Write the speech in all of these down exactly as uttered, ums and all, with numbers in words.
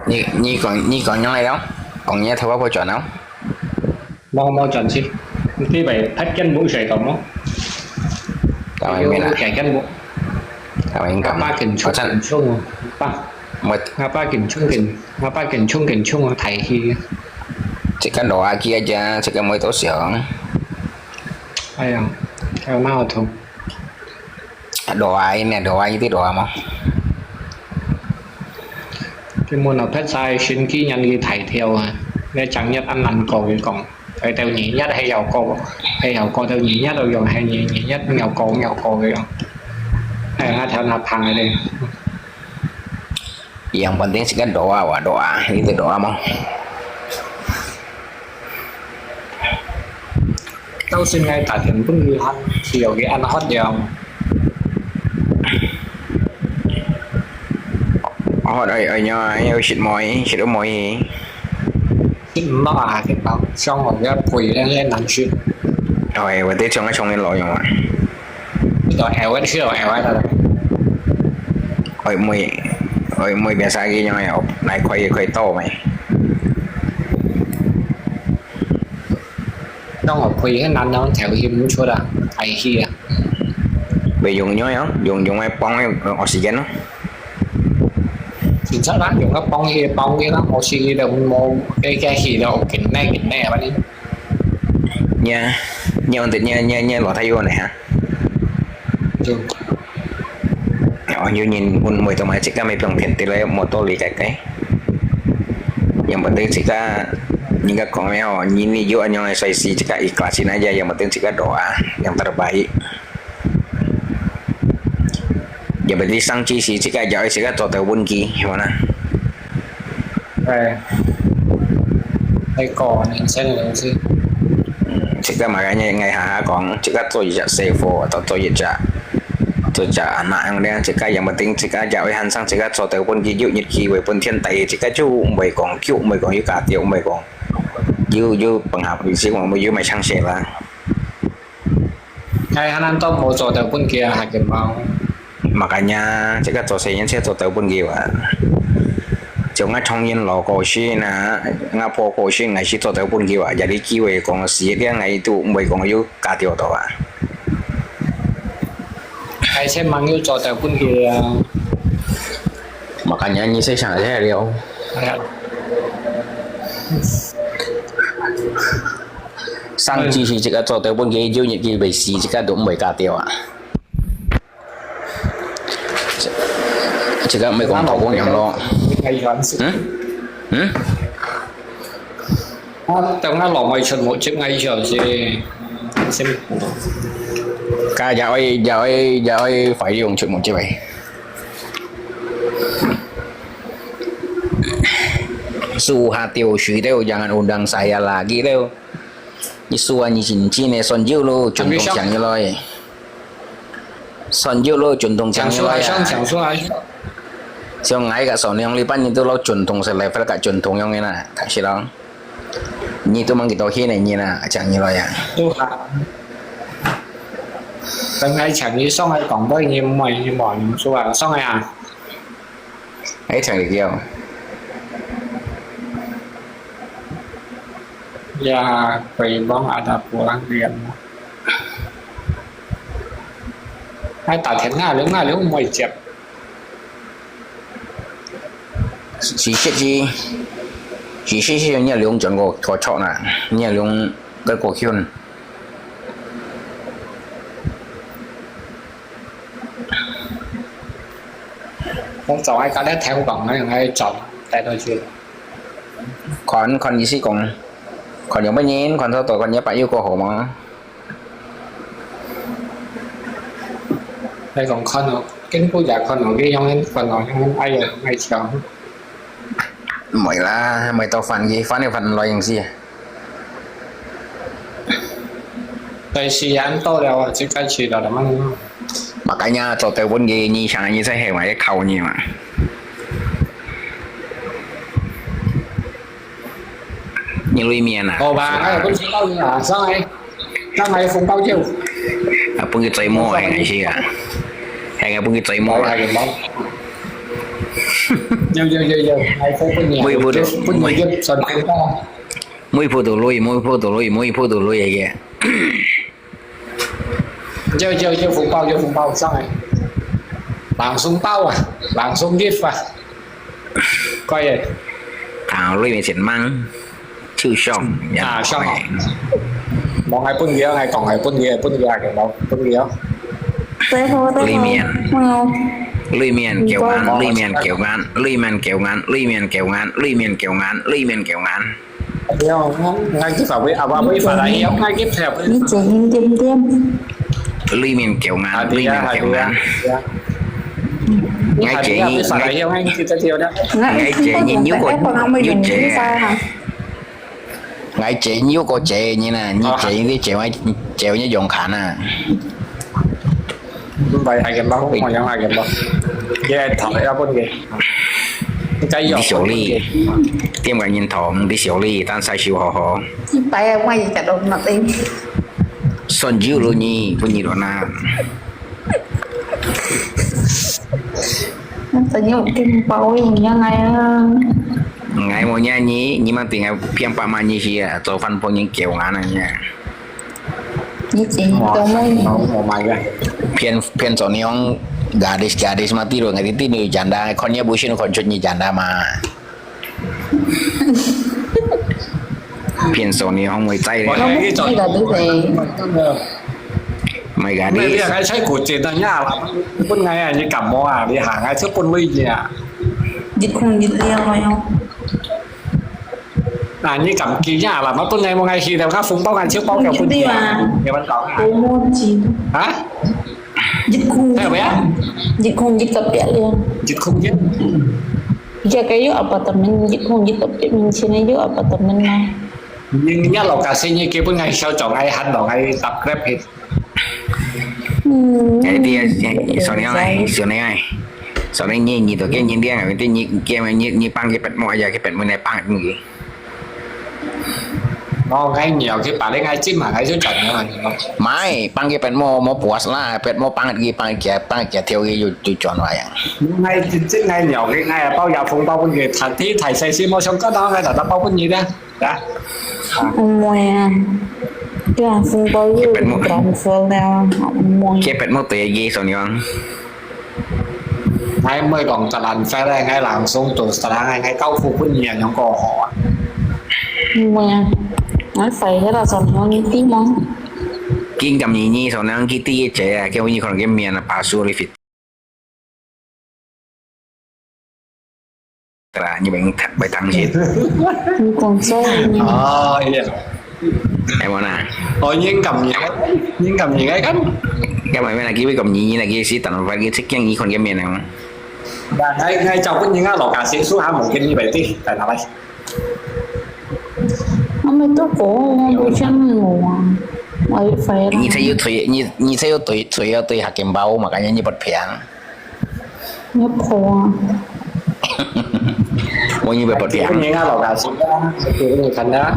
你你講你講樣來了，講你个頭髮會轉了。無無轉去，你對白拍肩部水到無？當然沒啦，改肩部，當然應該。阿爸緊衝緊衝哦，爸，我阿爸緊衝緊，阿爸緊衝緊衝哦，抬起。這個老阿姐啊，這個沒多少。哎呀，還有那好痛。老阿姨呢？老阿姨對老阿媽。佢問我拍晒神經人佢大條啊，你正一恁難過佢講，佢到二一係有過，係有過到二一都用，係二二一有過有過佢用。係啊，頭那胖个咧。Yang penting sikat doa wa doa, itu doa mah. 到時𠊎打電分佢，佢有佢安好樣。哦，哎哎呀，有食無？食到無？食毋落啊，佢講，像我个肥咧，難食。哎，我對像个像个老樣啊。呢度L H，呢度L H啦。哎妹，哎妹，biasa lagi yang ya, naik kau ikut tau mai. 當我配合難，然後調氣毋出啊，大氣啊。會用用用用用來幫个oxygen咯。其實啦，用个幫氣幫氣啦，我是都無，該該氣都緊咩緊咩啊，反正你啊，你用的你你你老太有呢哈？就哦，有人問為什麼這個沒放片的嘞，沒道理个个。Yang penting這個，人家講个哦，你你有恁樣个衰事，這個一家親那家，yang penting這個doa，yang terbaik。Yang penting上去是這個，要這個做得穩去，有無啦？哎，那個人生的東西，嗯，這個嘛，𠊎𠊎下下講，這個做一隻師傅，做做一隻，做一隻anak樣咧，這個yang penting，這個也會喊上，這個做得穩去，有日機會分天地，這個就毋會講久，毋會講有家庭，毋會講有有放下，意思講有買change啦。 哎，還難都無做到本家還个包。 Makanya，這個做生意先做到本个哇。像𠊎創業老過去呢，𠊎破過去，𠊎是做到本个哇，有啲機會講事業，𠊎都毋會講有價掉到啊。而且蠻有做到本个啊。 Makanya你先想這了。哎呀，上機是這個做到本个，有日佢會死，這個都毋會價掉啊。這個毋係講老公樣咯。哎呀，是。嗯？嗯？啊，等下老妹出沒接𠊎一下先，先。該也愛也愛也愛費用出沒接喂。Suha teu sui teu jangan undang saya lagi teu. Ni suha ni cincin eh, son jiu lo, 准同想你咯。Son jiu lo, 准同想你咯。讲出来，想讲出来。像𠊎个son娘，你班人都老准同，是level个准同样个啦，但是咯，你都mang幾多錢呢？你啦，讲你咯呀。都好。等下请你上来讲到你妹，你妹，你出来上来啊。 哎，请你叫。 Ya, kue bang ada pulang dia. Hai ta thiệt ngã lưỡng ngã lưỡng mày chép. 是实际，是实际，你两种个个错啦，你两个个圈。 Không chọn ai cả đấy theo vòng này ai chọn tại đó chứ. 看看意思讲，看有乜人，看到到看一百有个好吗？ Đây còn con nó, cái quốc gia con nó cái giống con nó giống ai rồi ai chọn. 唔係啦，唔係到煩嘅，煩就煩來樣事。 Đây si án tôi đâu chứ cái gì đó là măng. Makanya做到本个，你想你在海外考你嘛？你里面啊？ Ồ bà, ai cũng chỉ tao như là sao ai? Sao ai không bao nhiêu? 啊，本个最末还是啊？还个本个最末啊？ Ai cũng bao. 有有有有，還過分你，每一步都，分你一個算紅包。每一步都累，每一步都累，每一步都累个。有有有紅包，有紅包上來。冷送包啊，冷送 gift 啊。可以。啊，累面前mang，就上。啊，上。無愛分佢，愛講愛分佢，分佢啊，分佢啊。最後，最後。累面。嗯。累面狗眼，累面狗眼，累面狗眼，累面狗眼，累面狗眼，累面狗眼。哎呀，我，我，我，我，我，我，你嘴型點點。累面狗眼，累面狗眼。 𠊎建議，𠊎，𠊎建議你有個，有姐啊。𠊎建議有個姐你呢，你姐你姐，姐你用看啊。毋係，係个咯，我用係个咯。佢係頭一般个。你小麗，點解認同？你小麗，但係笑呵呵。一擺啊，我一直都毋得。算有了你，分你了啦。 那怎样跟包一样哎啊？𠊎無惹你，你莫對𠊎騙白罵你去啊，做番朋友狗眼啊你啊。你真懂咩？騙，騙做你講gadis gadis mati lo，𠊎知你janda，看你不信看出你janda嘛。 騙手你紅會在咧。我那個對對。My god，你還在骨折的呀啦，本來啊，你感冒啊，你還還是本位的啊。一空一了了喲。啊，你感冒呀啦，我本來我愛去的，我紅包還就包給本地啊，你們搞啊。我忘記。啊？一空一。還有咩啊？一空一个表了。一空一。 Iya kayu apartemen, jit hong jit topit min sini yu apartemen na. Ning ya lokasi ni kipun ngai siau chong ai han dong ai tap grab hit. Hmm. Jadi dia, dia, sorry ai, sorry ai. Sorry ni, ni tu ke ni dia, ni ni ke ni ni pang ke pet mo aja ke pet mo ne pang ni. Ủa, ngai nhiều khi bà lấy ngai chim hả, ngai số chọn nữa mà. Mai, pang ke pet mo, mo puas la, pet mo pang ke pang ke, pang ke thiêu ke yu, yu chọn wa yang. Ngai chim, chim ngai nhiều khi ngai bao giờ phun bao nhiêu, thằng tí thầy xây xí mo xong có đó, ngai đã bao nhiêu đó. Đó. Ôi à. Cái là phun bao nhiêu, transfer nào, ôi. Ke pet mo tu ye, so ni bang. Ngai mui kong jalan fair ngai langsung tu setelah ngai ngai kau fu pun nyan yang ko ho. Mui, ngai fair la son ho ni ti mo. King kam ni ni son nang ki ti che ya ke ni kon ke mian pa su li fit. Tara ni beng bai tang sit. Ni kong so ni. Oh iya. Ai mo na. Oh, ni kam ni, ni kam ni ngai kan. Ka mai mai na ki bai kom ni ni na ki si tan fa ki sik yang ni kon ke mian na. Ba ngai ngai chau kun ni nga lo ka si su ha mo ken ni bai ti, tai na bai. Ame to ko, mo bu chan mo. Ai fai. Ni sai yu tui, ni ni sai yu tui tui yu tui ha ken bau ma ka ni ni bot piang. Ni po. Mo ni bai bot piang. Ni nga lo ka si. Ni kan da.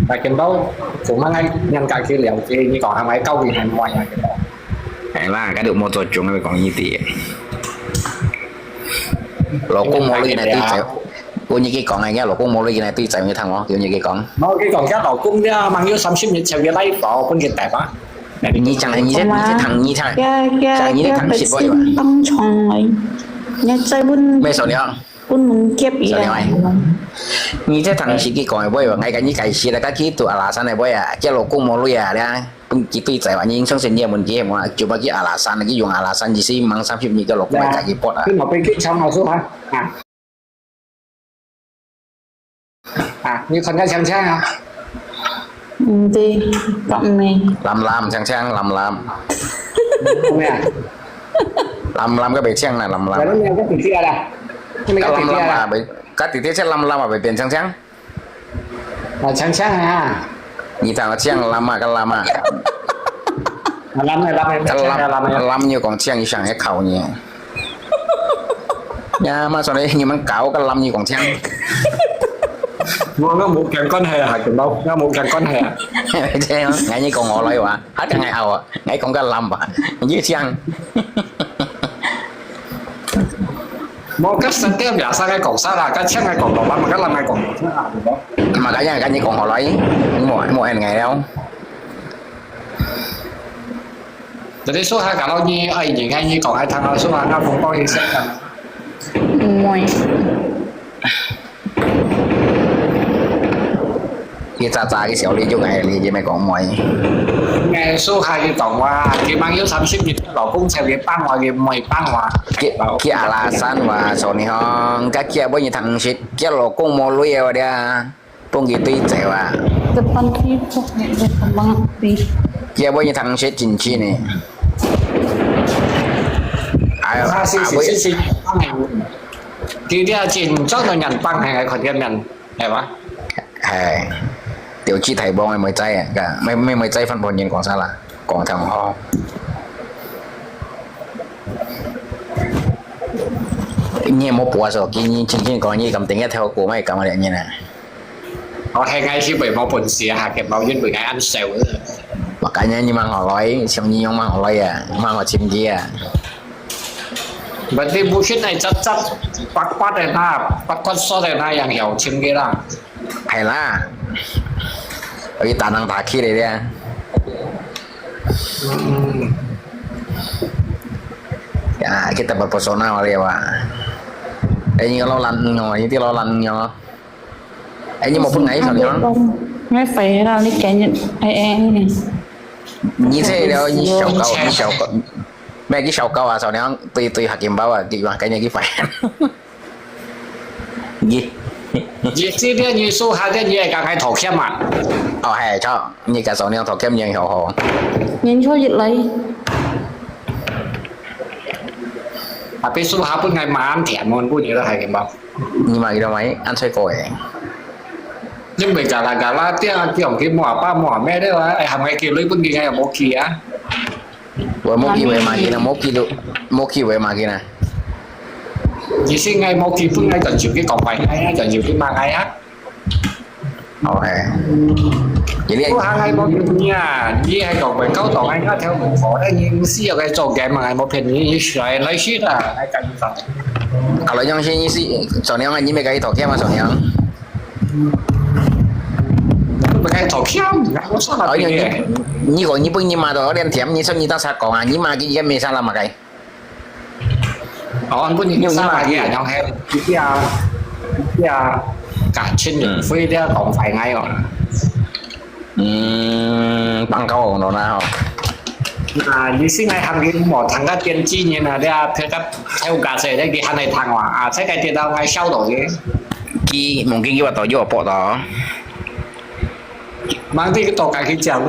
Lakin bau, cuma ngai yang kaki liao je, ni kong hamai kau win han mo ya. Ai la, ka du mo to chung ai kong ni ti. Lo kong mo lui na ti chai. Ko ni ki kong ai ya lo kong mo lui na ti chai ni thang mo, ko ni ki kong. Mo ki kong ya lo kong ya mang yu sam sim ni chai ye lai to, pun ki tai ba. Ni chang ni je, ni je thang ni chang. Ya, ya, chang ni ya, thang sit boi ba. Tang chong ai. Ni chai pun. Me so ni. Kun mung kiap iya. Sorry, mai. Ni te thang si ki kong boi wa, ngai ka ni kai si la ka ki tu alasan ai boi a, kia lo kong mo lui a, lia. Pun ki tui zai wa, ni sang sen ye mun ki mo, cuma ki alasan, ki yung alasan, ji si mang sam hip ni ka lo kong ka ki pot a. Ki mo pe ki chang ma su ha. Ha. Ha, ni kon ka chang chang a. Hm, di, kam ni. Lam lam, chang chang, lam lam. Kom ya. Lam lam ka be chang na, lam lam. Lalu ni ka ti ti ada. Ka lam lam a, be, ka ti ti che lam lam a, be pian chang chang. Ah, chang chang ha. Ni ta chang lam a, ka lam a. Lam ni, lam ni, ka lam, lam ni. Lam ni kong chang, ni sang he khau ni. Ya, ma so ni, ni man kau ka lam ni kong chang. Wo nga mo kan kon hai ha, ken bau, nga mo kan kon hai. Ngai ni kong o lai wa, ha ka ngai ao, ngai kong ka lam ba. Ni chang. 無，該聲調biasa个講啥啦，該請个講老闆嘛，該人个講啥啦，對無？Makanya kan你講好來，莫莫按个了。Jadi suha kalau你愛人个，你講愛聽啊，suha ngah風光一下。Mui. 佢早早个時候，你就愛你，你咪講妹。Ngay suha佢講話，佢吂有三十日，老公就佢幫我，佢妹幫我。佢佢阿拉山話，所以講，佢佢本人聽識，佢老公無鐳个話，分佢對走啊。Depan sibuk ya, dia terbang api. 佢本人聽識真真呢。哎呀，他是是是是，佢這真正个人幫，還看見面。 係嘛？係，條支大棒，你妹仔啊，該妹妹妹仔分別人講啥啦？講聽好。你有無播手機？你輕輕講，你咁定一條歌，乜咁樣呢？我係𠊎係會無本事啊，佢無因為𠊎恁少。Makanya你吂好來，像你樣吂好來啊，吂好尋佢啊。 Berarti bukan ai cacat, pakpat ai na, pakpat sot ai na yang hiau chim ke lah. 係啦，佢打人打去个咧。嗯。Ya, kita berpesona kali ya, Pak. Eh, ini kalau lan, ini dia lo lan, ini lo. Eh, ini mau pun ngai sao ni? Ngai phải là đi cái nhận ai ai này. 你這了，你小狗，你小狗，咩？佢小狗啊，小娘對對客金包啊，佢話跟你去買。你，你這邊你手下个你會講還拖欠嘛？哦，係，著，你个小娘拖欠你好好。年初一來。啊，比手下本來蠻甜，我本來都還金包。 你買个買，恁衰過誒。你毋係嘎啦嘎啦，點啊，叫佢mua包mua咩咧哇？哎，含个叫你本人又無去啊？我無去為嘛去呢？無去都，無去為嘛去呢？你先愛無去，本來就自己講壞，哎呀，就自己罵哎呀。 哦，係。你呢？我還係無騙你啊，你係講會搞到𠊎那條路口，但你毋需要該做game嘛，𠊎無騙你，你出來來去啦，𠊎跟你講。Kalau yang sini sih, soalnya kan ini mereka itu kiam, soalnya. Bukan itu kiam, nggak usah lah. Oh, ini, ini kok ini pun ini mah tu, orang diam, ini sini tak sakong, ini mah ini kan misal lah makai. 哦，本人生日啊，然後係一隻一隻價錢就飛了講快𠊎哦。嗯，放高紅了啦吼。啊，你先來行業無，談個電子人啊，你啊，配合頭家勢，你去喊你談話啊，這個跌到𠊎笑到嘅。佢，mungkin佢話到有博到。 Mang ti kito kaki jam.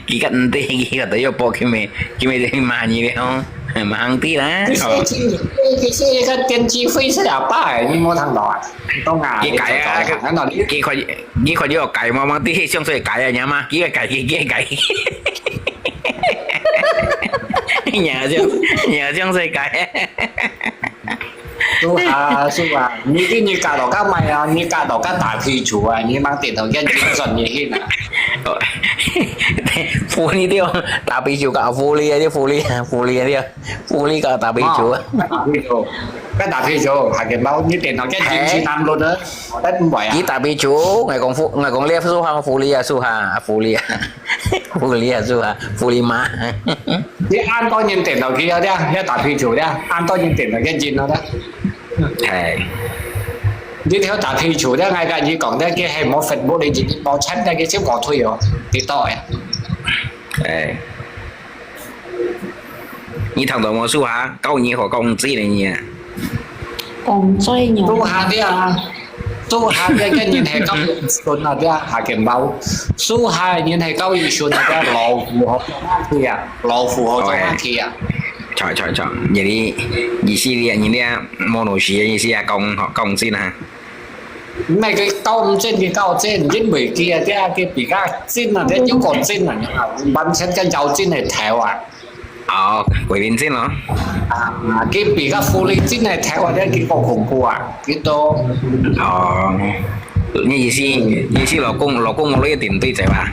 Kita enti kita yo po kimi kimi dari mani le ho. Mang ti lah. Kisi kisi kan tian chi fei se apa eh, ni mo thang lo ah. Tong ah. Ki kai ah, ki koi ki koi yo kai mo mang ti siang sui kai ah nyama, ki kai ki ki kai. Nya siang nya siang sui kai. 苏哈，苏哈，你你你搞到个咩啊？你搞到个打皮球啊？你忙点头个精神你去哪？福利掉，打皮球个福利啊，福利啊，福利啊，福利个打皮球啊。打皮球，个打皮球，还给猫，你点头个精神南路的，我在不买啊。你打皮球，我讲福，我讲你苏哈福利啊，苏哈福利啊。 福利啊，是吧？福利吗？你恁多人点到佢啊，你你打皮球咧，恁多人点到佢人咯咧。係。你條打皮球咧，𠊎甲你講咧，佢係無Facebook，你自己無錢咧，佢先無退哦，你到誒。係。你聽到無？數下，九二號講知你啊。講知你。數下啲啊！ 蘇哈个个人係高一順啊，這下見到。蘇哈个人係高一順啊，這老虎好做下去啊，老虎好做下去啊。錯錯錯，你意思你你你無老師个意思啊，講講真啊。毋係佢高毋真，佢高真，因為佢啊，這佢比較真啊，這有個真啊，完全跟姚真个頭啊。 哦，鬼靈精咯。啊，佢比較狐狸精个頭啊，這幾個恐怖啊，佢都哦，你意思意思老公老公無一定對仔吧？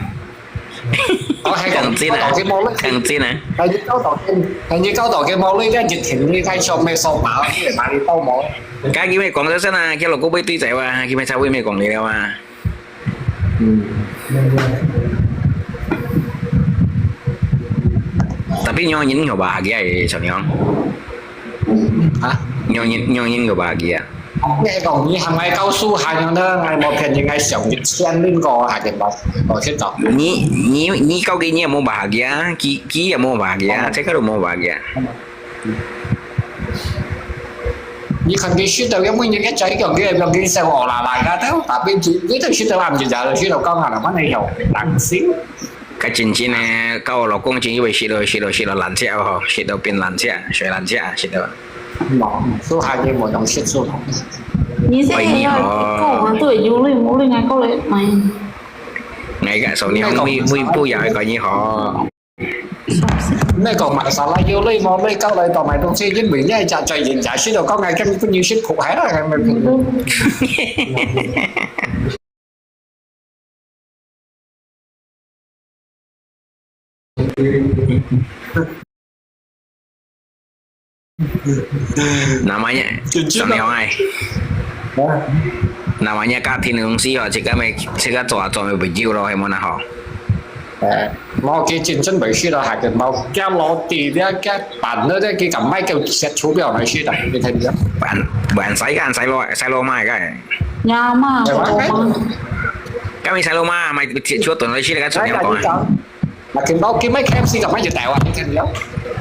哦，還講，講真啊，講到佢無鐳，講真啊。還有教導佢，還有教導佢無鐳，該一天你該上面手把，你會把你到無？該因為講到先啊，佢老公被對仔哇，佢咪才會沒講你了啊。嗯。Tapi nyo nyin nyo bahagia eh, Sonion. 啊？Nyo nyin, nyo nyin nyo bahagia. 你講你行來告訴下樣呢，𠊎無騙你，𠊎上一千零個下个包，我去找。你，你，你告佢你也無bahagia，佢，佢也無bahagia，這個都無bahagia。你看佢食到，每日个嘴講佢，講佢食哦啦啦个，但係佢都食到暗就食到，食到講下啦，反正有良心。 該真正个，甲我老公真以為食到，食到，食到爛赤哦，食到變爛赤，水爛赤，食到。無，做下个無用食做。你這个要講啊，對，有鐳無鐳，𠊎過來買。𠊎个手裡每，每步也愛講你好。你講買啥啦，有鐳無鐳，到來到買東西，因為你係在人家食到講，𠊎根本不認識苦海啦，𠊎Namanya，真正个。Sonion ai。啊？Namanya家庭个東西哦，自家咪，自家做啊做咪會有咯，係無那好。誒，無，佢真正袂食咯，還係無，佢老弟，佢，佢辦了，佢敢賣叫食出表來食的，你聽著？還，還使个，還使落，使落賣个。呀嘛，係嘛？我嘛。Kami selalu mah, mai tiap cuak tuan lagi sila kan Sonion kong. Makin bau, kami K F C kan mai je Taiwan kan ya.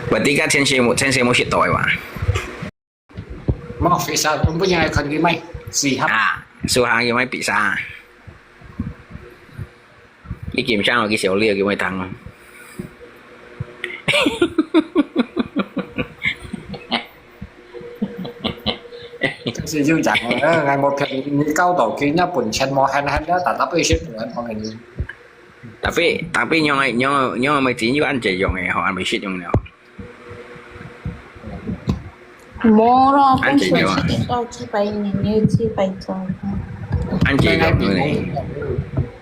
Berarti kan Sensei mu, Sensei mu sit toi wa. Mau pizza, pun punya kan kami mai. Siap. Ah, suhang kami mai pizza. Iki msang lagi siau liu kami tang. 就是有人个，哎，我騙你，你教導佢，人本錢無閒閒个，但係不識同人講个。Tapi, tapi nyong, nyong, nyong mesti you ăn chỉ dùng eh, ho ăn mesti dùng nè. 無咯，按怎樣啊？講出去到幾百年，又幾百種。Ăn chỉ dùng nè.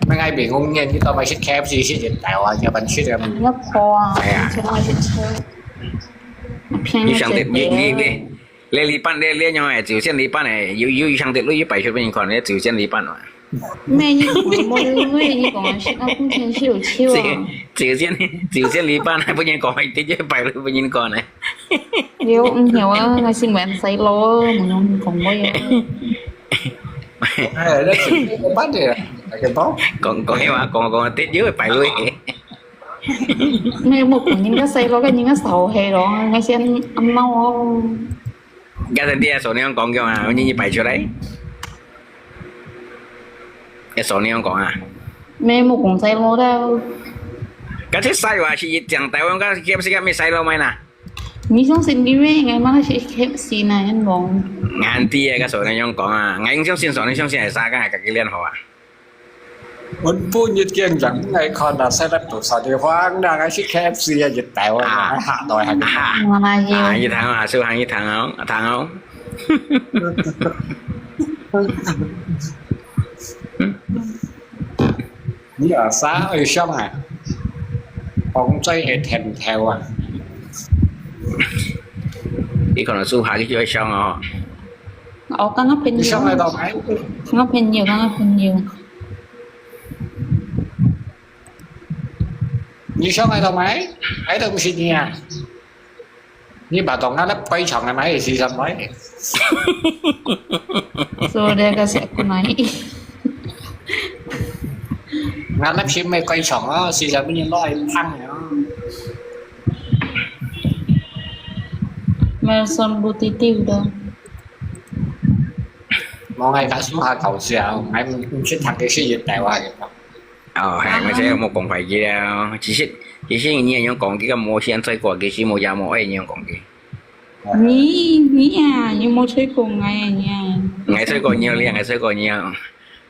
Mấy ngày bị ngông nhiên, cái tao mày shit K F C, shit Taiwan, nhà bạn shit em. Nhớ po à, 哎呀。 你想得，你，你，你，你禮拜，你，你用个朝鮮禮拜个，有，有想得你擺出分人看，你朝鮮禮拜嘛。 咩？你講無對，你講啊，係啊，講真係有笑啊。朝，朝鮮，朝鮮禮拜還分人講，直接擺落分人講呢。有，毋曉啊，𠊎先問細佬啊，無用講話啊。哎，那是沒辦法的，那個包。講，講个話，講，講，直接擺落。咩？無講人家細佬，跟人家少黑咯，𠊎先毋鬧哦。 Kata dia Sonion講个啊，你，你擺出來。Sonion講啊。咩，無講細佬个。Kasi sai wa si itang Taiwan ka K F C ka may sai lo mai na. 你相信你咩？𠊎嘛係K F C那樣講。Nganti ka Sonion講啊，𠊎相信Sonion相信係啥个，ka kilian hoa. 我本日見人愛看啊，細粒到啥地方，那个係K F C啊，一台灣啊，下台還啊。啊，一堂啊，收行一堂哦，堂哦。你啊，啥愛上啊？紅嘴个甜頭啊。你可能收下去就會上哦。 哦，剛剛朋友。你上來到哪？剛剛朋友，剛剛朋友。你上來到哪？哎，都毋係你啊！你把當下那背長个哪？係什麼？所以那個是不來。俺那片沒背長啊，係什麼人來胖啊？沒有算不地地的。 無，𠊎較私下搞笑，𠊎毋，毋識讀个係一台話个。哦，係，𠊎這有無講壞佢了。其實，其實你恁樣講，佢个無先吹過，其實無也無愛你樣講佢。你，你啊，你無吹過𠊎啊，你啊。𠊎吹過你了，𠊎吹過你了。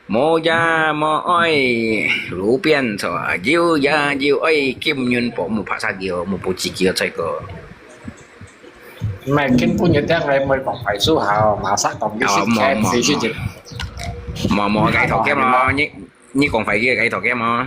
無也無愛，路邊坐，有也有愛，金元寶，無拍啥叫，無不自己个吹過。 Mày kinh phu nhiệt đang ngày mày còn phải su hào mà sắc còn cái shit kem gì shit gì. 無，無，該頭game咯，你，你講快啲，該頭game咯。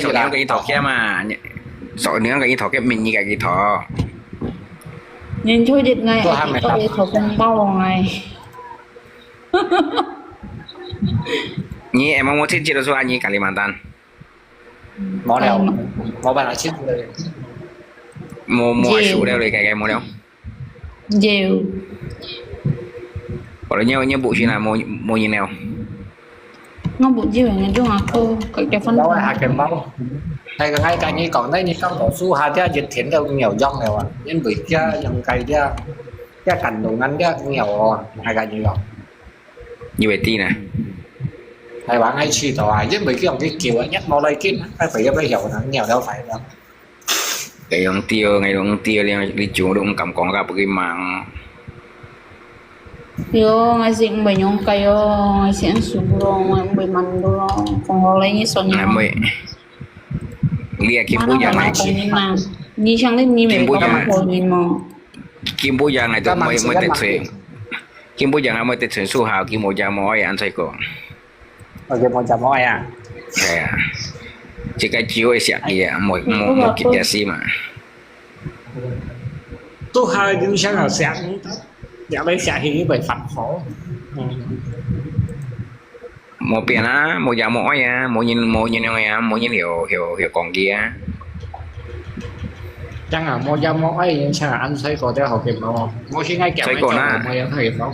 手裡个一頭殼嘛，你手裡个一頭殼，面你个一頭。年初一𠊎愛去到一頭紅包哦，𠊎。你emang mau去接的時候，你Kalimantan？無了，無辦法去。無，無手了，你該該無了。 有。我都nyau nyau buk sini lah, mau mau nyau. Ngau buk jiu yang itu aku kat Kevin. Bawa hakim mau. Hai ka ngai ka ni kong nai ni kong ko su ha dia jit thin da nyau jong le wa. Yin bui dia yang kai dia. Dia kan dong ngan dia nyau o. Hai ka ni kong. Như vậy tin à? Hai wa ngai chi to a. Yin bui kiong ki kiu a. Nyat mau lai kin. Hai phải yap lai hiau na nyau dau phải da. Cái ông tiêu, ngày ông tiêu đi, đi chủ động cảm con gặp cái mạng. Yo, ngai sik mbai nyong kai yo, ngai sik an su lo, ngai mbai man lo, kong lo lai ni so ni. Ngai mbai. Lia kim bu yang ngai chi. Ni chang ni ni mbai kong ko ni mo. Kim bu yang ngai to mbai mbai tet chuen. Kim bu yang ngai mbai tet chuen su hao, kim bu yang mo ai an chai ko. Ôi, kìa, một trăm mỗi à? Ê à. Chỉ cái chiếu ấy sạc kìa, mỗi, mỗi, mỗi cái giá xí mà. Tôi hơi đứng sáng là sạc, dạo đây sạc thì như vậy phạt khổ. Một biển á, một giá mỗi à, một nhìn, một nhìn à, một nhìn hiểu, hiểu, hiểu còn kìa. Chắc là một giá mỗi, chắc là anh thấy có thể học kịp không? Một khi ngay kẹo Thấy mấy còn trăm á. Một tháng kịp không?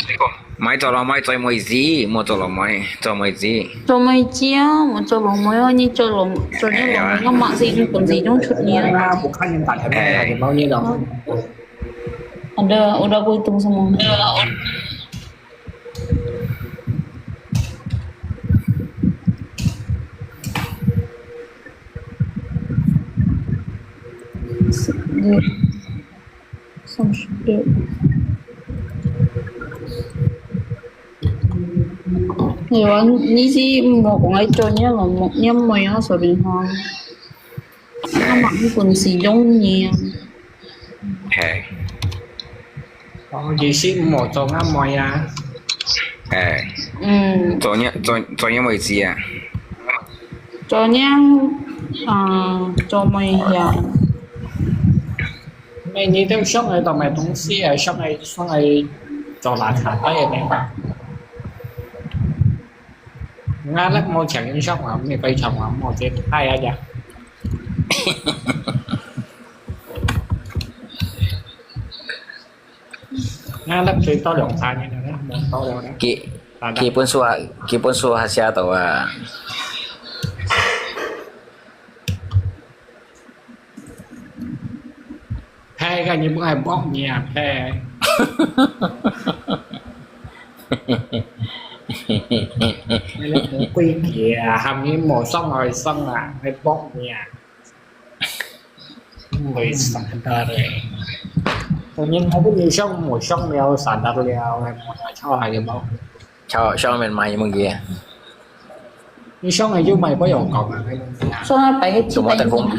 Mai做老妹做妹子，莫做老妹，做妹子。做妹子啊，莫做老妹啊，你做老，做你老妹，我嘛是已經本子中出你啊。那我看你打電話，哎。有沒有你老妹？好的，我都不懂什么。嗯。 三十六。你話你知莫講愛做，你莫莫你莫要說的話，你莫去分析用你啊。嘿。哦，意思莫做阿妹啊。嘿。嗯。做你做做你妹子啊。做你啊，做妹呀。 每日都想愛到買東西啊，想愛想愛做垃圾个呢。𠊎咧無錢想啊，你非常啊，無這太啊呀。𠊎咧最多兩三年了，無多了呢。基基本數啊，基本數還寫到啊。 Phe个你毋愛幫你啊，phe。你个鬼个啊，喊你無上愛上啊，愛幫你啊。會上得嘞。當然，我不你上無上了，上得了，還無來吵還有無？ Chào, chào mình mai mừng gì? Như sống hay chứ mày có dòng cộng à? Sống á, phải cái Chủ mốt tết phung,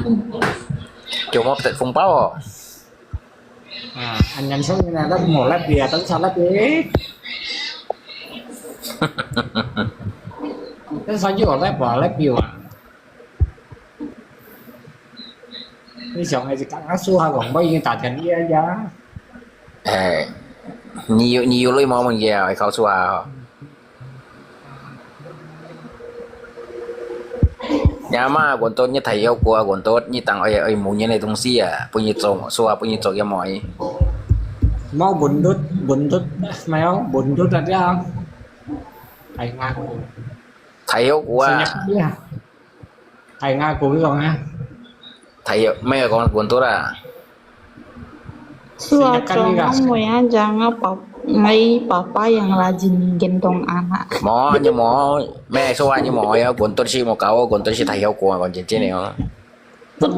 chủ mốt tết phung bao à? À, anh nhắn sống như này, lắp mổ lắp bìa, tấn sao lắp bìa. Tấn sao chứ còn lắp bò, lắp bìa à? Ni siang ai si kang asu ha kong bai ni ta tian ia ia. Eh, ni yu ni yu lui mo mung ye ai khau su ha. Nya ma gon tot ni thai yau kua gon tot ni tang ai ai mu ni nei tong si a, pu ni zong su ha pu ni zong ye mo ai. Mo bun dut bun dut mai au bun dut a dia. Ai nga. Thai yau kua. Ai nga ku kong ha. Thai yau mai kong gon tot a. Suatu ngomong ya jangan pap ngai papa yang rajin gendong anak. Mo ni mo mai suatu ni mo ya gon tot si mo kau gon tot si thai yau kua gon cin cin ni.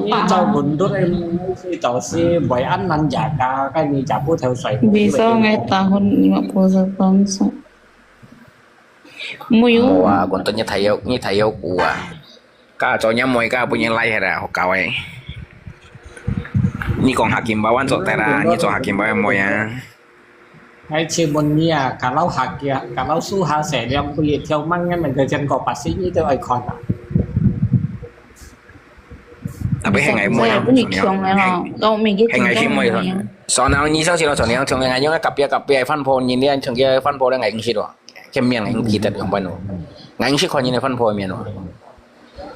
Ni zau gon tot em si zau si bai an nan ya ka kai ni ya pu thau sai. Bisa ngai tahun lima puluh satu. Muyu. Mua gon tot ni thai yau ni thai yau kua. Ka cho ni mo ka pu ni lai ha da ho kau ai. 你講客家話還做得啦，你做客家話个妹啊？ 哎，請問你啊，kalau hak ya, kalau suha saya yang beli tiap mangan nanti jangan kau pasti ni tu ai kau tak. 啊，不係𠊎妹啊，不是窮的咯，都没给係𠊎妹啊。所以你相信咯，所以你像𠊎用个隔壁隔壁个飯鋪，人家像个飯鋪咧，𠊎認識咯，个面𠊎記得樣般咯，𠊎認識看人个飯鋪个面咯。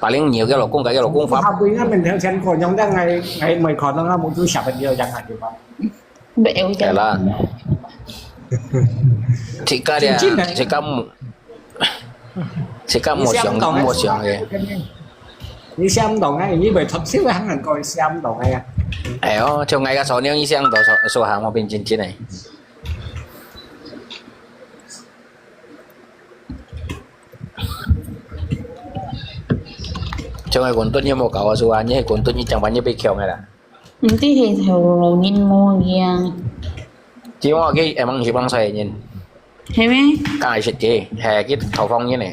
Paling nhiều个老公，个老公發。他不应该每天钱可用的，哎哎，没可能啊，我就下班就养下去吧。没有讲。係啦。自家咧，自家冇，自家冇想冇想个。你想唔到啊，你咪出手行人過去想唔到啊。哎哟，像𠊎个所娘，你想到所所行，我变真真个。像个滚盾有冇搞啊？是啊，你滚盾你讲完你被抢个啦。 毋知係頭路人無樣。只我去會問是幫誰人，係咩？梗係識佢，係佢投放人呢。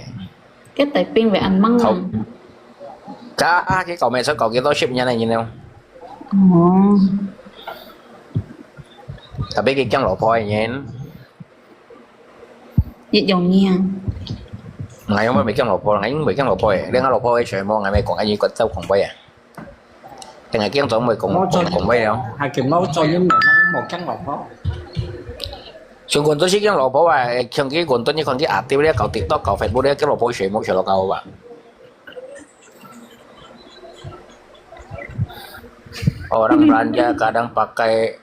佢大兵會恁猛啊！假啊，佢搞咩出搞幾多十年个人咯，哦，特別佢驚老婆个人，一樣樣。𠊎又毋係驚老婆，𠊎又毋係驚老婆个，連𠊎老婆个全部，𠊎咪講，𠊎又走講話啊。 定係驚做妹講講講妹咯。還見到做人無無驚老婆。像滾到時驚老婆啊，像佢滾到你看佢阿爹咧，搞TikTok、搞Facebook咧，驚老婆全部全部搞吧。Orang belanja kadang pakai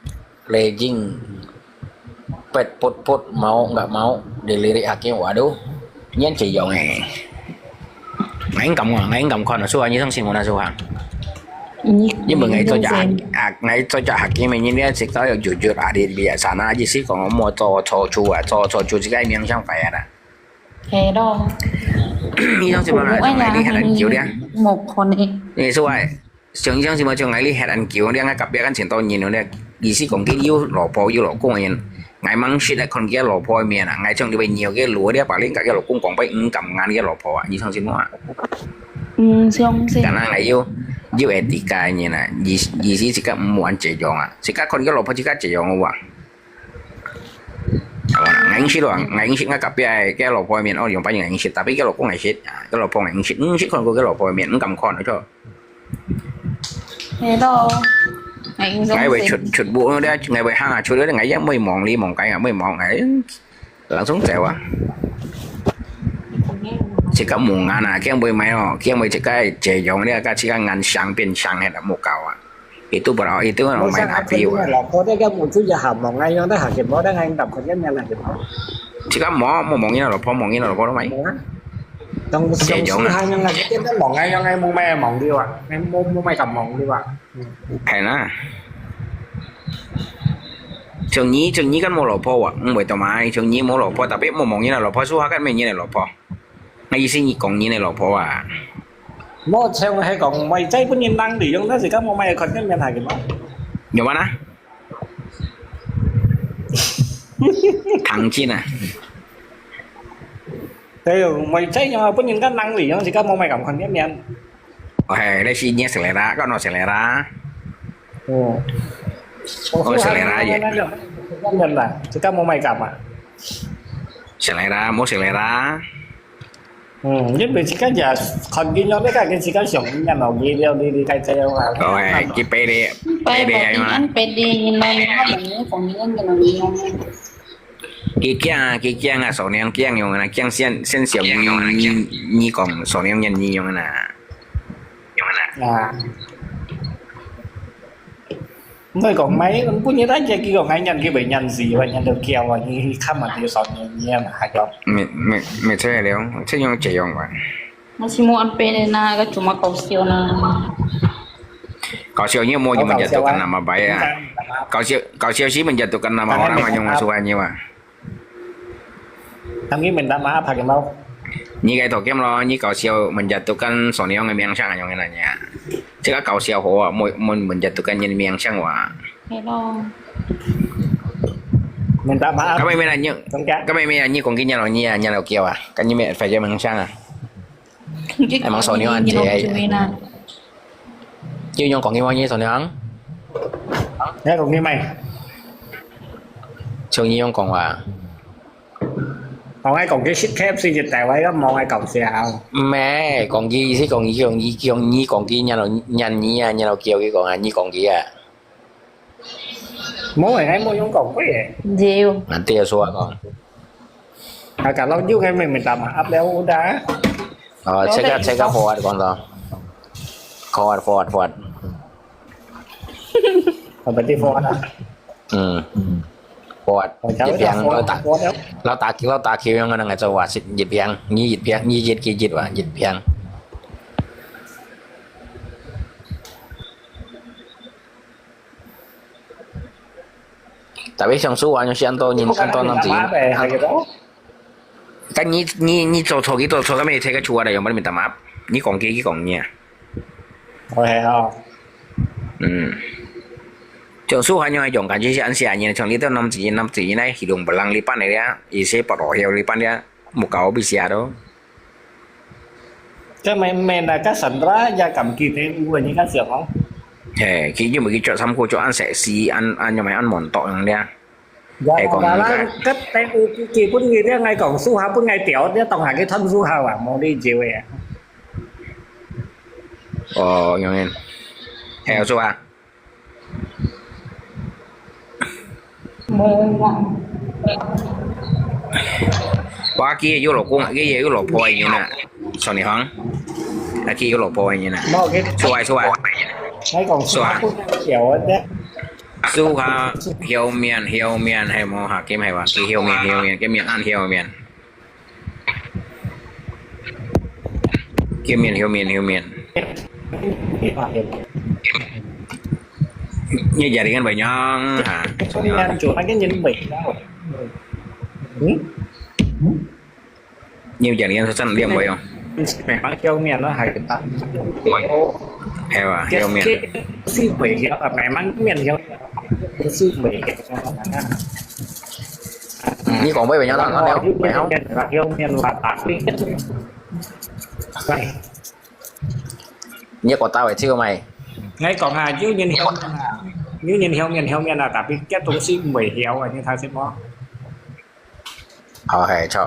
legging, pet put put mau nggak mau dilirik hakim, waduh, nyen ceyong eh. Ngai ngam ngua, ngai ngam kon su ni sang simu na su hang. Ni meng ngai cho ja ah, ngai cho ja hakim ni ni si kau yo jujur ah di biasa na ji si kong mo cho cho chu ah, cho cho chu si kai miang sang fai ah. Hello. Ni sang simu na ngai li han kiu dia. Mo kon eh. Ni su ai. 像像什麼像𠊎哩歇恁久，你𠊎隔壁間前多年了咧，意思講佢有老婆有老公个人，𠊎吂識得看佢老婆个面啊，𠊎像你會nhiều佢路，你把你隔佢老公講俾毋敢眼佢老婆啊，你相信我啊？嗯，相信。但係𠊎有有etika个人啊，意意思自家毋玩這樣啊，自家看佢老婆自家這樣个話。𠊎認識咯，𠊎認識，𠊎隔壁个老婆个面，哦，用把人認識，tapi佢老公認識，啊，佢老婆認識，毋識看過佢老婆个面，毋敢看，著。 Hello，哎，你，𠊎會出出屋咧，𠊎會行啊出咧，𠊎也毋會望你望佢啊，毋會望𠊎，langsung走啊。自家無眼啊，驚會買哦，驚會自家這樣咧，甲自家眼相變相个啦，無搞啊。Itu berarti itu kan main api啊。老婆在个屋主也好望啊，用得下去，無得个搭佢一面下去。自家望，無望人老婆，望人老婆都買。當當時行樣啊，見得望啊，樣啊，無買望你啊，無無買敢望你啊。 係啦。像你，像你kan無老婆啊，毋會到買，像你無老婆，tapi無望人个老婆，suka kan無人个老婆。𠊎意思你講人个老婆啊。無像係講，毋係再分人冷利用，但是講無買看見面下个嘛。有嗎啦？唐靜啊。對，毋係再用啊，分人家冷利用，自家無買敢看見面。 OK，你是你selera，kan no selera。哦。哦，selera也。那个，那个啦，自家無買敢啊。 Selera，無selera。嗯，因為自家也看見了，你看見自家上面咯，你了你你該這樣啊。哦，哎，佢pede，pede Pede aja lah。 pede，你來你看你講你講你講。 佢驚啊，佢驚啊，所娘驚用啊，驚先先小你你你講所娘人你用啊。啊。毋係講買，本來大家佢講買人，佢會人事，會人都叫啊，你看嘛，你所娘你啊嘛，還講。沒沒沒出來了，這樣這樣吧。 Masih mau ampe na, ka cuma kau sio na. Kau sio ni mau menjatuhkan nama baik ah. Kau sio kau sio si menjatuhkan nama orang yang masuk ni mah. Kami minta maaf, Hakim Mau. Ni kau tokem lo, ni kau sio menjatuhkan Sony yang yang sang yang nanya. Cakap kau sio ho, mau mau menjatuhkan yang yang sang wa. Hello. Minta maaf. Kami mana ni? Kami mana ni kong kinya lo ni ya, nya lo kia wa. Kan ni me fa je yang sang ah. Emang Sony yang je. Yun yung kong kiwa ni Sony yang. 你講佢咩？像你樣講話。講𠊎講佢食K F C一大位，都無愛講笑。毋係，講佢意思講佢講佢講你講佢，然後然你啊，然後叫佢講啊，你講佢啊。無誒，𠊎無用講過誒。有。啊，對啊，說啊講。啊，kalau有，𠊎明明打麻雀了，udah。哦，check啊，check啊，forward講到。Forward，forward，forward。哦，berarti forward啊。嗯。Forward，哦，一平，老打，老打球，老打球樣个人來做話，是一平，你一平，你一，佢一話，一平。Tapi上次話，有時恁多人，恁多人子，但你，你，你做錯，佢做錯，佢乜在該出話來，用乜minta maaf，你講佢，佢講你啊。哦，係哦。嗯。上次話，有用，感覺係恁些人，像你兜男子，男子呢，hidung belang lipan ya，一些白羅腰lipan ya，木搞比下咯。 該毋係，毋係啊，該Sandra也感覺得有啊，你看想哦。嘿，佢因為佢著衫褲著恁sexy，恁，恁樣，恁montok樣咧。係講，該，該，該，基本佢咧，𠊎講書下本𠊎掉，你當下佢吞書下啊，無理由个啊。哦，樣樣。還有做啊？ 哇，佢有老公，佢有老婆个人啊，上你行，啊，佢有老婆个人啊，無，佢，出來，出來，𠊎講，出來，笑个，書下，後面，後面，係無哈，佢係話，佢後面，後面，佢面暗後面。 後面，後面，後面。你jaringan banyak ha. Jaringan cuma kan jadi banyak. Hmm? Ni jaringan susah dia boy. Memang kau ni adalah harga. Hewa, kau ni. Si boy ya, memang ni yang si boy. 你講杯畀我啦，你講杯我。你個打位超咪？𠊎講啊，有人後面啊，有人後面後面啊，tapi佢東西毋會曉啊，你睇識無？哦，係，著。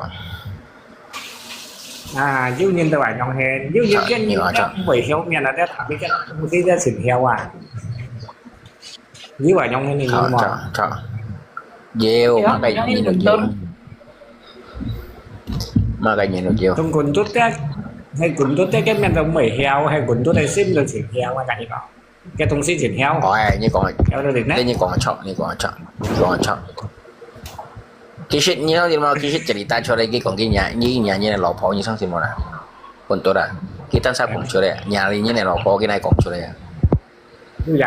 啊，有人都話用係，有人見你著，著。佢毋會曉面啊，tapi佢東西佢先曉啊。 你話用个你有無？著，著。有，有，麼个原因就有。麼个原因就有。同Guntur个，係Guntur个，个面都毋會曉，係Guntur个心都真曉，𠊎同你講，个東西真曉。哦，哎，你講个，曉得呢？你講个著，你講个著，你講个著。其實你有，你有，其實cerita出來，佢講佢惹，你惹你个老婆，你相信無啦？Guntur啊，佢當時講出來，惹你个老婆，佢來講出來啊。 有影。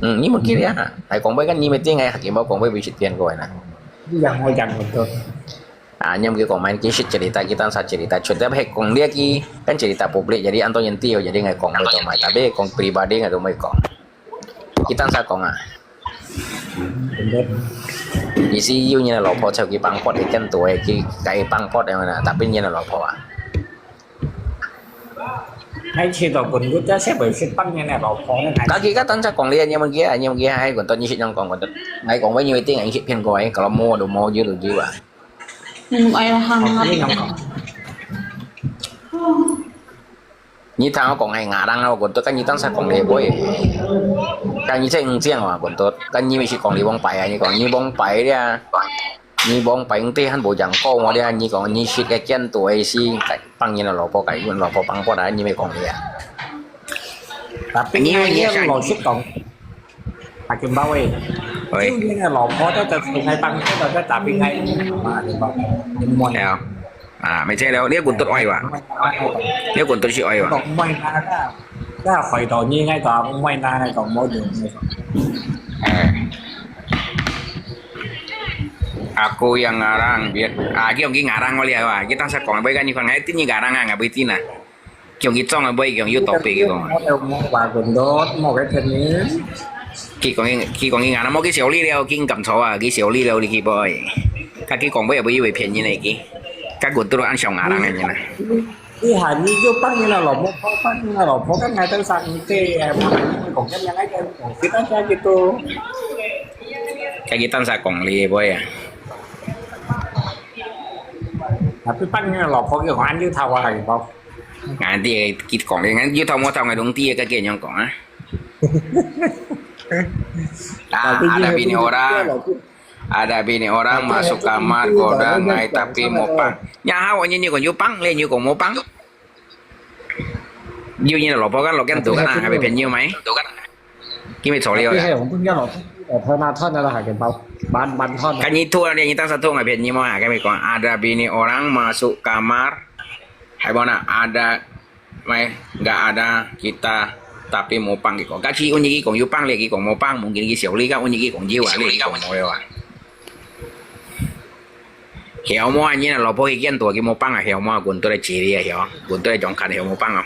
嗯，你毋記得啊？還講過，你毋知𠊎還見無講過，毋識聽過呢。有影，𠊎講過。啊，你毋記講，main kisah cerita，佢當時cerita，cerita係講這个，kan cerita public，jadi安到人知，jadi𠊎講過做mai，tapi講pribadi𠊎都毋會講。佢當時講啊，意思有人个老婆就去放pot，佢見到个，佢該放pot樣啦，tapi人个老婆啊。 Hai，試到Guntur，這係會識幫人个老婆呢，還，該佢个當時講你，你毋記啊？你毋記啊？Hai，Guntur，你識樣講，Guntur。𠊎講，𠊎有一定係識騙過个，kalau無就無，有就有啊。嗯，哎呀，行啊。你樣講。你聽𠊎講係ngarang咯，Guntur，該你當時講你會。該你真正啊，Guntur，該你毋識講你往擺啊，你講你往擺咧。 你往擺地還無樣講，𠊎這你講你識个見多个事，該幫人个老婆，該人老婆放過來，你毋講你啊？Tapi你，你，你老實講，阿金寶喂，喂。就你个老婆，這，這，這，幫過來，這，tapi𠊎，啊，金寶，你莫。係啊。 啊，毋係了，你个Guntur愛哇？你个Guntur識愛哇？講毋愛啦，該害到你，𠊎講毋愛啦，𠊎講無用。哎。Aku yang ngarang，別，啊，佢用佢ngarang𠊎了啊，佢當時講，毋係，你看，𠊎知你ngarang啊，𠊎毋知啦。佢用佢裝啊，毋係，佢用有topik佢講。我話Guntur，莫个聽你。佢講佢，佢講佢ngarang，莫佢笑你了，佢敢錯啊，佢笑你了，你去boy。佢，佢講，毋係，毋係，騙人个佢。 該Guntur恁想ngarang个人啊。你喊你就帮你的老婆，帮你的老婆跟俺登上，你这，哎，我讲跟人家讲，kita saja gitu. 該佢單儕講你會啊？Tapi 幫你的老婆有還有頭啊，還有包。俺爹佢講你，俺有頭無頭，俺攏知个，該佢樣講啊。啊，ada bini orang, ada bini orang masuk kamar goda ngai tapi mau pang. Nya hao nyi nyi kon yu pang le nyi kon mau pang. Yu nyi lo po kan lo ken tu kan ha pe phen yu mai. Kimi chok liu. Tapi hai ong pun ya lo. Thon na thon na ha ken pau. Ban ban thon. Kan nyi tu le nyi tang sa tu ngai phen nyi mo ha kami kon ada bini orang masuk kamar. Hai bona ada mai nggak ada kita tapi mau pang kiko. Kachi unyi kiko yu pang le kiko mau pang mungkin ki siu li ka unyi kiko yu a le kiko mau liu a. Hiau mua nyi na lo po hi kian tua ki mo pang a hiau mua kun tu le chi li a hiau kun tu le jong khan hiau mo pang a.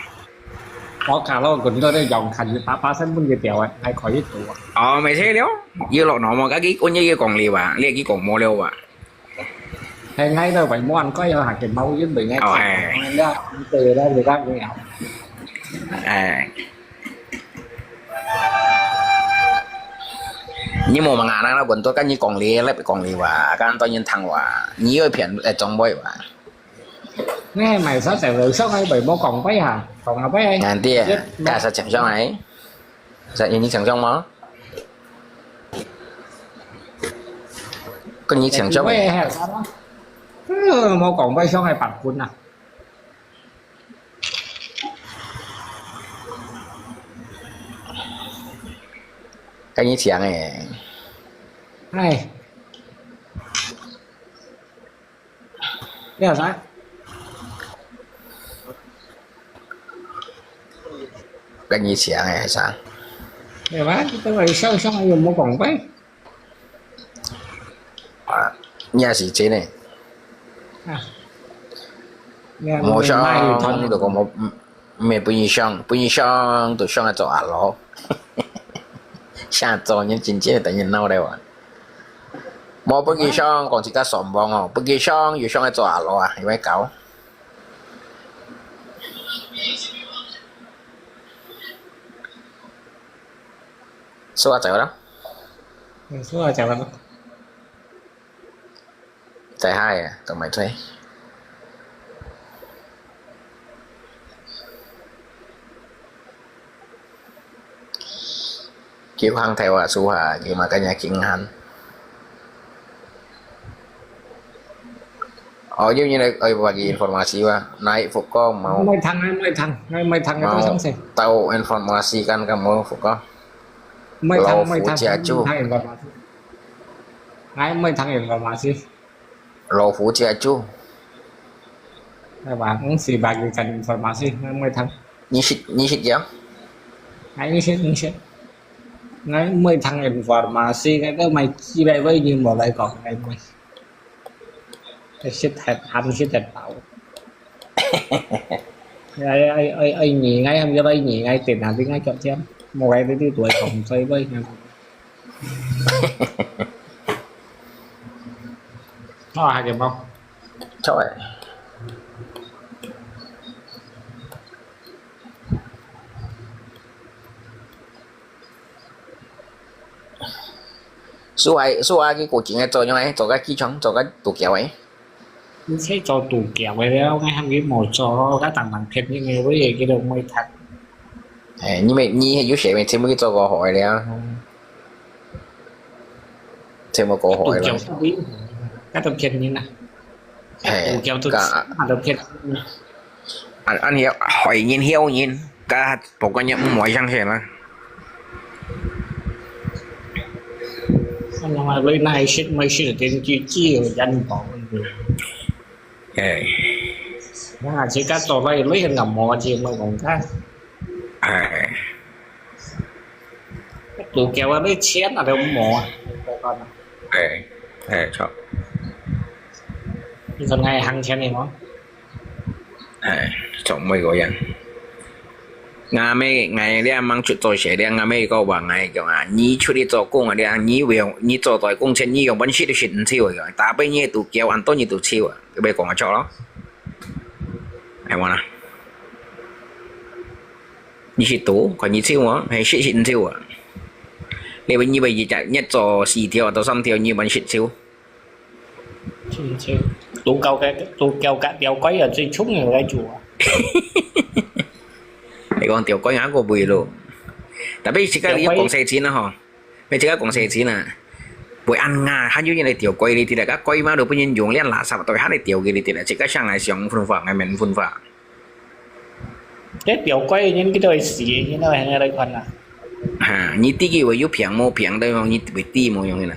我卡了，滚到那阳台，你爸爸身份给掉了，还可以读啊。哦，没事了，有落那么，该个，我也有讲理吧，你也讲没了吧？还挨到外面，该要还给猫运回来。哦，哎。那对了，你看没有？哎。 你莫問啊，那問到跟你講理，來講理話，跟當然聽話，你有騙，誒，長輩話。你係咪所成日上去咪莫講跛下，講下跛。Nanti，一，假設請上來，實你請上嗎？跟你請上。跛係啥咯？嗯，莫講跛上去白本啊！ 跟你講誒。哎。你有啥？跟你講誒，係啥？有啊，你等下上上又莫講跛。 啊，你也是真誒。啊，你也無上，你就講無，毋，毋係分你上，分你上就上來做阿羅。下晝你真正等於鬧了啊！無分你上，講自家上網哦，分你上又上來做阿羅啊，有咩搞？所以就啦。嗯，所以就啦。 在下呀，都没在。叫行台话说话，叫嘛跟人家经han。哦，因为来，哎，bagi informasi wa, naik Fuko mau. Mai thang, mai thang, mai thang itu mau sangse. Tahu informasi kan kamu Fuko? Mai thang, mai thang, mai thang informasi. Ngai mai thang informasi. 老虎家族。Apa? Ang si bagi kan informasi, ngai mai thang. Nyisit, nyisit ya? Ngai nyisit, nyisit. Ngai mai thang informasi, ngai tu mai chi bai bai ni mo lai kong ngai mai. Ngai sit het, han sit het tau. Ai, ai, ai, ai, nyi ngai, ham yat ai nyi ngai, tên hàng tiếng ngai chọn chém. Mo ngai tu tu tuổi không chơi bai. Nó là hai điểm không? Chọi. Su ai, su ai cái cổ chỉnh này cho nhau này, cho cái kỹ chọn, cho cái tủ kéo ấy. Ni sai做度假个了，𠊎喊佢莫做，該當當便宜个，我也記得莫讀。哎，你们，你有些没全部去做过好个了，全部过好个了。度假，該都便宜啦。哎，度假都，該，都便宜。俺，俺也害人害人，该不管你莫相信啦。 Ano nga, loy na isit mo isit din kiki yan po. Eh. Nga, chika to loy loy nga mo chi mo kong ka. Eh. Tu kaya wa loy chian ada mo. Eh. Eh, chok. Ikan ngai hang chian ni mo. 哎，做每个人。阿妹，哎，你阿妈出做事，你阿妹个话，哎，讲啊，你出去做工啊，你啊，你用，你做代工钱，你用本事都是唔少个，大把你都叫，很多你都少啊，你别讲我错咯。哎，完了。你識做，看你做無？係識識做啊？你會，你會一隻月做四條到三條，你會識做？識做。做狗个，做狗个，釣龜啊，最重要个做啊。你講釣龜啊，個會咯。Tapi自家你講細錢啊吼，你自家講細錢啊，會恁啊，還有人來釣龜你知啦，該龜嘛都分人用，連垃圾都還來釣佢你知啦，自家想來想分法，𠊎免分法。 該釣龜人佢都會死，佢都會來看啊。哈，你知佢會有病無病，對無？你會知無用个啦。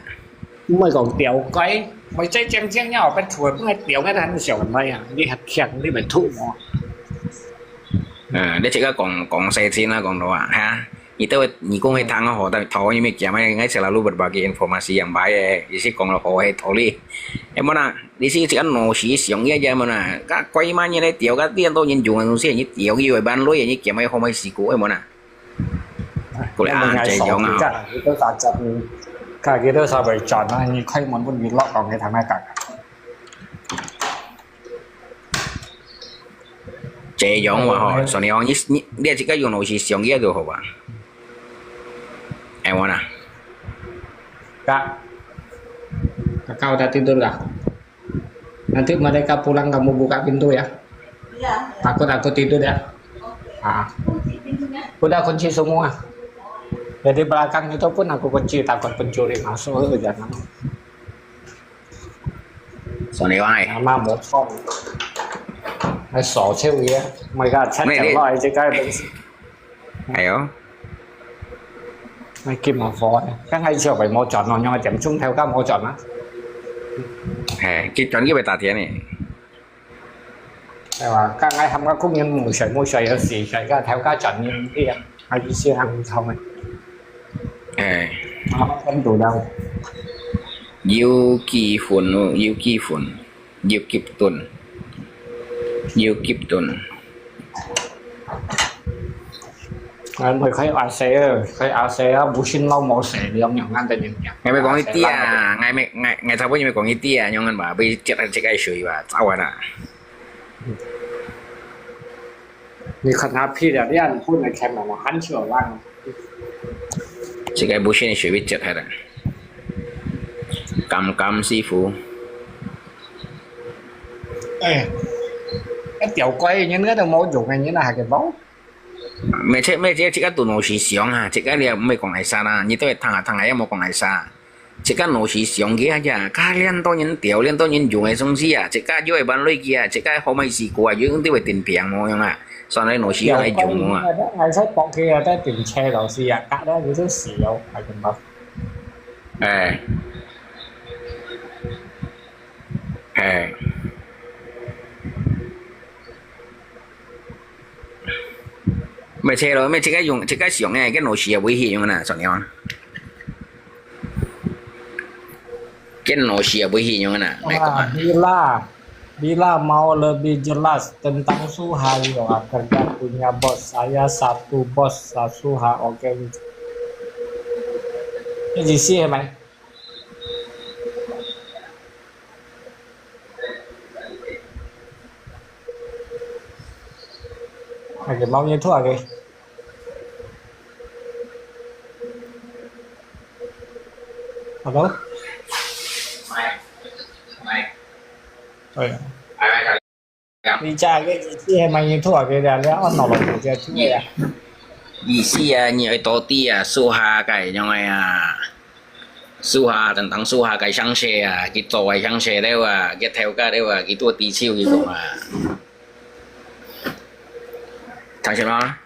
毋係講釣龜，毋係最正正要別處，毋係釣个很少來啊，你還強，你會吐無？啊，你自家講，講細錢啊，講到啊，哈，你都會，你講會聽啊，好，但頭你咪講啊，𠊎selalu berbagi informasi yang baik，意思講了好个道理，係無啦？ 你是自家腦屎想个啫嘛啦，該龜嘛你來釣，該恁多人用个東西，你釣佢會慢累，你減个好買西瓜个嘛啦。過來啊，這樣啊。佢都三十年，佢都三十年賺啊，你開門分佢落講佢聽得講。這樣話吼，所以講你你你自家用腦屎想个就好啊。哎，我啦。Kak, kakak udah tidur kah? Nanti mereka pulang kamu buka pintu ya. Iya, iya. Takut aku tidur ya. Oke. Ah. Kunci pintunya. Udah kunci semua. Jadi belakang itu pun aku kunci, takut pencuri masuk, eh, jangan. Sony Wang, eh. Nama motor. Ai, sổ siêu ya. Mereka chat. Mai, kalau ai, cakap. Ayo. Mai kim mà phone. Kan ai siêu phải mua chọn nó, nhưng mà tiệm chung theo các mua chọn á. Hè, cái chọn cái bài tả thiệt này. Ai mà, kan ai hâm các công nhân mua sợi, mua sợi ở xì sợi các theo các chọn như kia. Ai đi siêu hàng thông này. Hè. Mà không đủ đâu. Yêu kỳ phun, yêu kỳ phun. Yêu kịp tuần. Yêu kịp tuần. Ai, mày khai A C, khai A C á, bố xin lau mỏ sẻ đi ông nhỏng ngăn tay nhỉ. Ngày mai có ý tia, ngày mai, ngày, ngày thảo bố như mai có ý tia, nhưng mà bà bị chết ăn chết ai sủi bà, tao à nè. 你看他屁了，你看本來看嘛，嘛很少人。這個不是你隨便接他的。感感師傅。哎，那釣龜人家都無用个，你那還給包？沒這沒這這個都腦屎想啊，這個你也沒講來啥啦，你都會聽啊聽啊，也無講來啥。 自家腦屎想个啊，自家恁多人釣，恁多人用个東西啊，自家又會搬落去啊，自家好買西瓜啊，用到會定平無用啊，算來腦屎用來用無啊。𠊎在屋企啊，在停車老師啊，隔了佢就死了，還怎麼？哎，哎。 毋係車咯，毋係自家用，自家想个，該腦屎也會去用啦，算了啊。該腦屎也會去用啦，毋係講啊。Bila, bila mau lebih jelas tentang Suha, you akan punya bos. Saya satu bos, Suha, oke. 你意思係咪？ Oke, maunya itu, oke. Halo? Oh ya. 你這个意思係maunya itu, oke, dia dia on nolong dia itu ya. 意思啊，你愛多啲啊，Suha个樣个啊。 Suha，tentang Suha个詳細啊，佢做个詳細了啊，佢頭家了啊，佢都知手佢講啊。聽清楚嗎？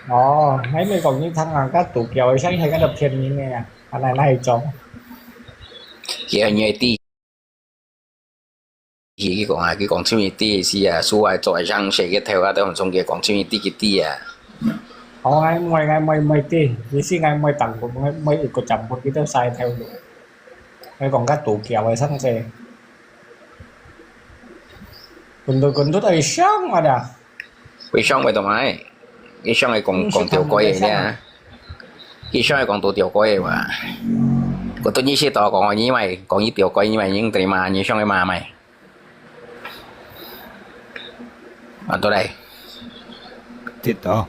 哦，還沒講你聽啊，該都叫个詳細，該都騙人个啊，還來哪一種？佢係你个知。 佢講啊，佢講出一啲意思啊，所以做相識个頭啊，都從佢講出一啲佢知啊。哦，𠊎妹，𠊎妹妹知，意思𠊎妹當初，妹妹一個站步佢都晒頭路。佢講較多叫个相識，滾到滾到都係相啊啦。 佢想會做麼个？佢想會講講條規个呢？佢想會講到條規个哇？佢對你識到講你咪講一條規，你咪應對嘛？你想會嘛咪？啊，對嘞。知道。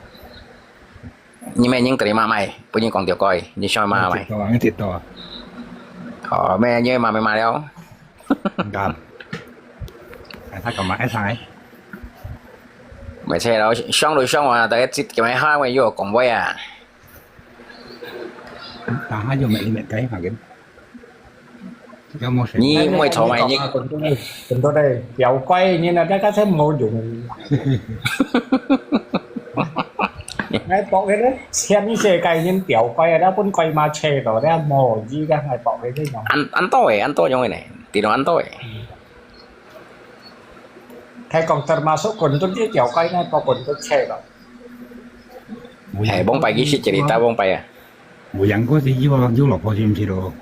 你乜人terima買，分人講條街，你想買買？知道啊，你知道啊。哦，乜因為買買買了。你看，哎，他干嘛？哎，上来。毋係咯，想都想啊，大家接咁樣下，我又講話啊。然後又沒沒該反應。有冇誰？你毋會坐埋你。很多的，很多的，條規，你那大家才無用。哎，บอกเลยนะ 全世界人條規啊，本規嘛車到，那無意个，哎，บอกเลย那種。恁恁多誒，恁多樣个呢，電腦恁多誒。佢講 termasuk 滾動這條規，那個滾動車到。哎，往擺去食一日，打往擺啊。有人過去有有老婆去毋去咯？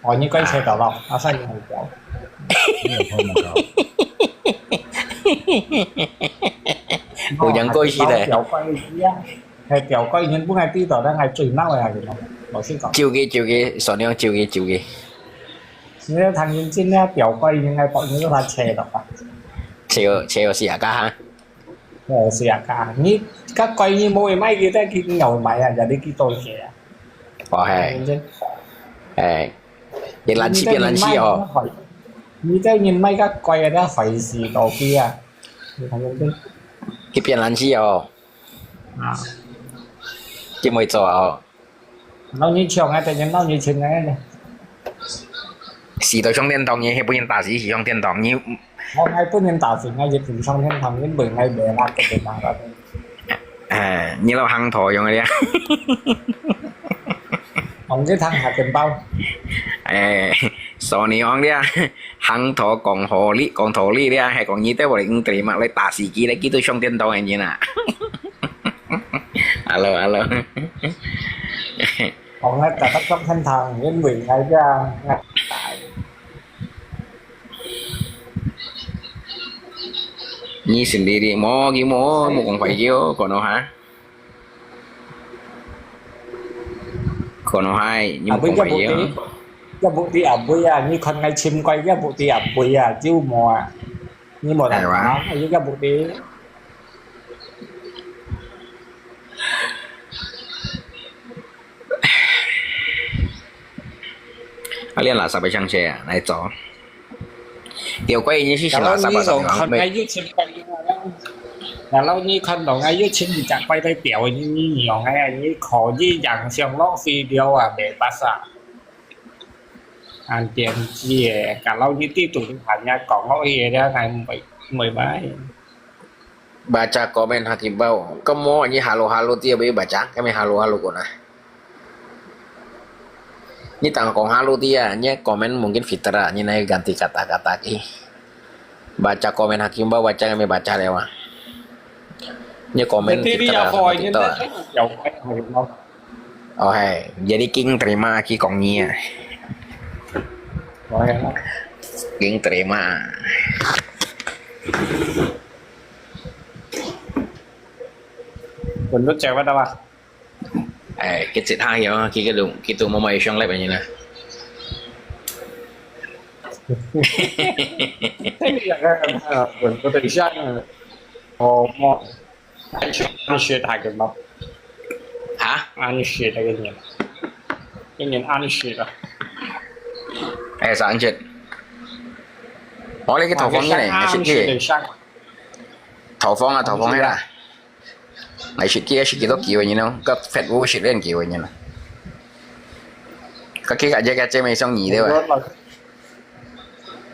哦，你該車到咯，阿三你很屌。有老婆冇搞？有人過去咧。條規一樣，係條規原本係知道，但係最鬧嘅係什麼？老實講，照佢照佢，算了照佢照佢，你要談人真的條規應該บอก你都他車到吧？車車有時啊家下。哦，是啊，你个規你冇買佢，但佢有買啊，jadi佢多謝啊。哦係，認真。誒，一蘭七變蘭七哦，你這人買个貴啊，你壞事到底啊！你看認真一變蘭七哦，啊！佢會做哦。鬧你搶啊，等人鬧你搶啊！死到上天堂，你係不能打死死上天堂，你我還不能打死，我也不上天堂，因為我沒那個地方了。誒，你老行頭用个呀。我去談下跟包。誒，所以講咧，行頭講好理，講道理咧，係講你對我哋五對嘛，來打死佢咧，佢都上天堂个人啊。Hello，hello。我愛打到上天堂，因為我這樣。你先理理，無佢無無講壞佢哦，講到下。講到下，你無講壞佢哦。一目的阿妹啊，你看𠊎尋過一目的阿妹啊，就無啊，你無人講，一目的。啊，你垃圾个上車啊，來走。有關於你是垃圾啊，然後你就看𠊎又尋過，然後你看到𠊎又尋一隻怪怪掉，你你用哎，你可以影相落video啊，沒辦法。Andian cie, kalau niti tu hanya kongok ye dia ngai mui mui mai. Baca komen Hakim Bau. Kamu ni halo-halo dia boleh baca, kami halo-halo ko na. Ni tang kong halo dia, ni komen mungkin fitrah, ni nai ganti kata-kata ki. Baca komen Hakim Bau, baca kami baca lewa. Ni komen Jadi fitrah apa sama ini kita. Jauh kan. Oh hai, jadi king terima aki kong ni ah. Wah, King terima. Bentuk cewek apa? Eh, kita sit hang ya, kita tu, kita mau mai shong lai banyak lah. Ini ya kan, bentuk dari sana. Oh, mau. An shit hai kan mau. Ha? An shit hai kan. Ini an shit lah. Eh, sa an shit. Oleh kita phone ni, ngai shit ki. Thảo Phong à, Thảo Phong hay là? Ngai shit ki, shit ki to kiwi ni no. Ka Facebook shit len kiwi ni no. Ka ki ka je ka je mai song ni de wa.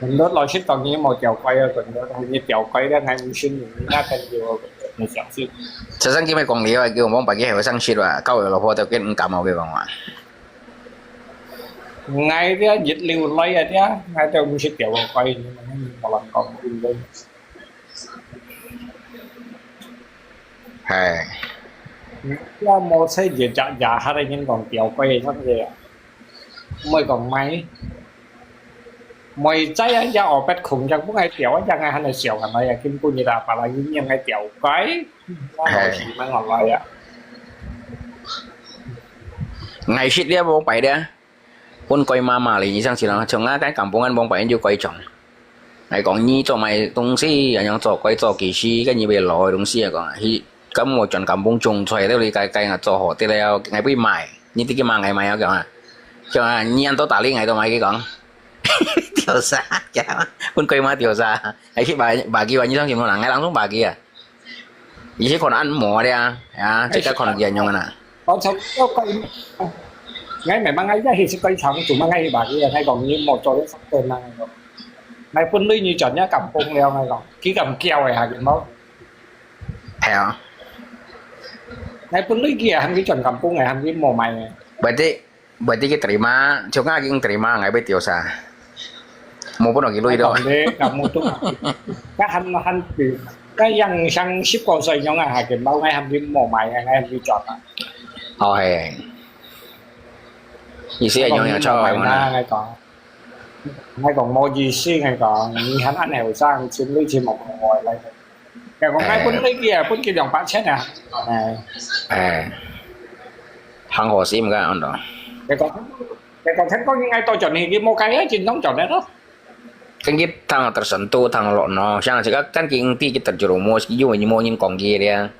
Menurut lo shit tong ni mau kiau kai ya, menurut ni kiau kai dan ngai musim ni na kan kiu ni siang shit. Sa sang ki mai kong liu, ki mong pa ki hai sang shit wa. Kau lo po to ken ka mau ki kong wa. Ngai dia jit liu lai ya dia, ngai dia musim kiau kai ni, mana ni malam kong ni. Hai. Ya mau sai je ja ja hari ni kong kiau kai ya sang je. Mui kong mai. Mui cai ya ya opet khung jak bu ngai kiau ya ngai han siau kan ya kim bu ni da pa la yin yang ngai kiau kai. Mau si mang ngai ya. Ngai shit dia mau pai dia. Pun koi mama li, 你上次啦，像啊，該kampungan buang paen就koi chong. Ai kong ni cho mai tong si, yang cho koi cho ki si, cái như bây lo tong si ai kong, hi, 敢無轉甘榜種菜，到底該該𠊎做好得了，𠊎會買，你知佢買𠊎買啊，講啊，講啊，你恁多打理𠊎都買佢講，調查，分佢嘛調查，還去把把佢話你上什麼人，𠊎人中把佢啊，以前可能按摩的啊，啊，這个可能嚴重啊。我從要講，𠊎明白𠊎一係去工廠做麼个去把佢，𠊎講你莫做這上班啊，𠊎講，𠊎本來你轉一甘榜了，𠊎講，佢咁叫个下，有無？ 係啊。𠊎本來佢也喊佢轉甘榜个，喊佢莫買个。Berarti berarti佢terima，就𠊎已經terima，𠊎會調查。無分到佢鐳咯。講你，講無對。該喊喊佢，該樣像十過歲樣啊，下佢包，𠊎喊佢莫買个，𠊎喊佢轉啊。哦係。意思係樣樣錯个嘛。𠊎講，𠊎講無意思，𠊎講，你還恁後生，錢鐳錢莫講壞來。 佢講，哎，分佢个，分佢兩百千啊。哎。哎，行好心个，安到。佢講，佢講，聽講應該多轉去，佢無計啊，盡當轉个咯。跟佢談tersentuh，談落喏，像這个，跟佢兄弟佢terjerumus，因為你無人講佢个。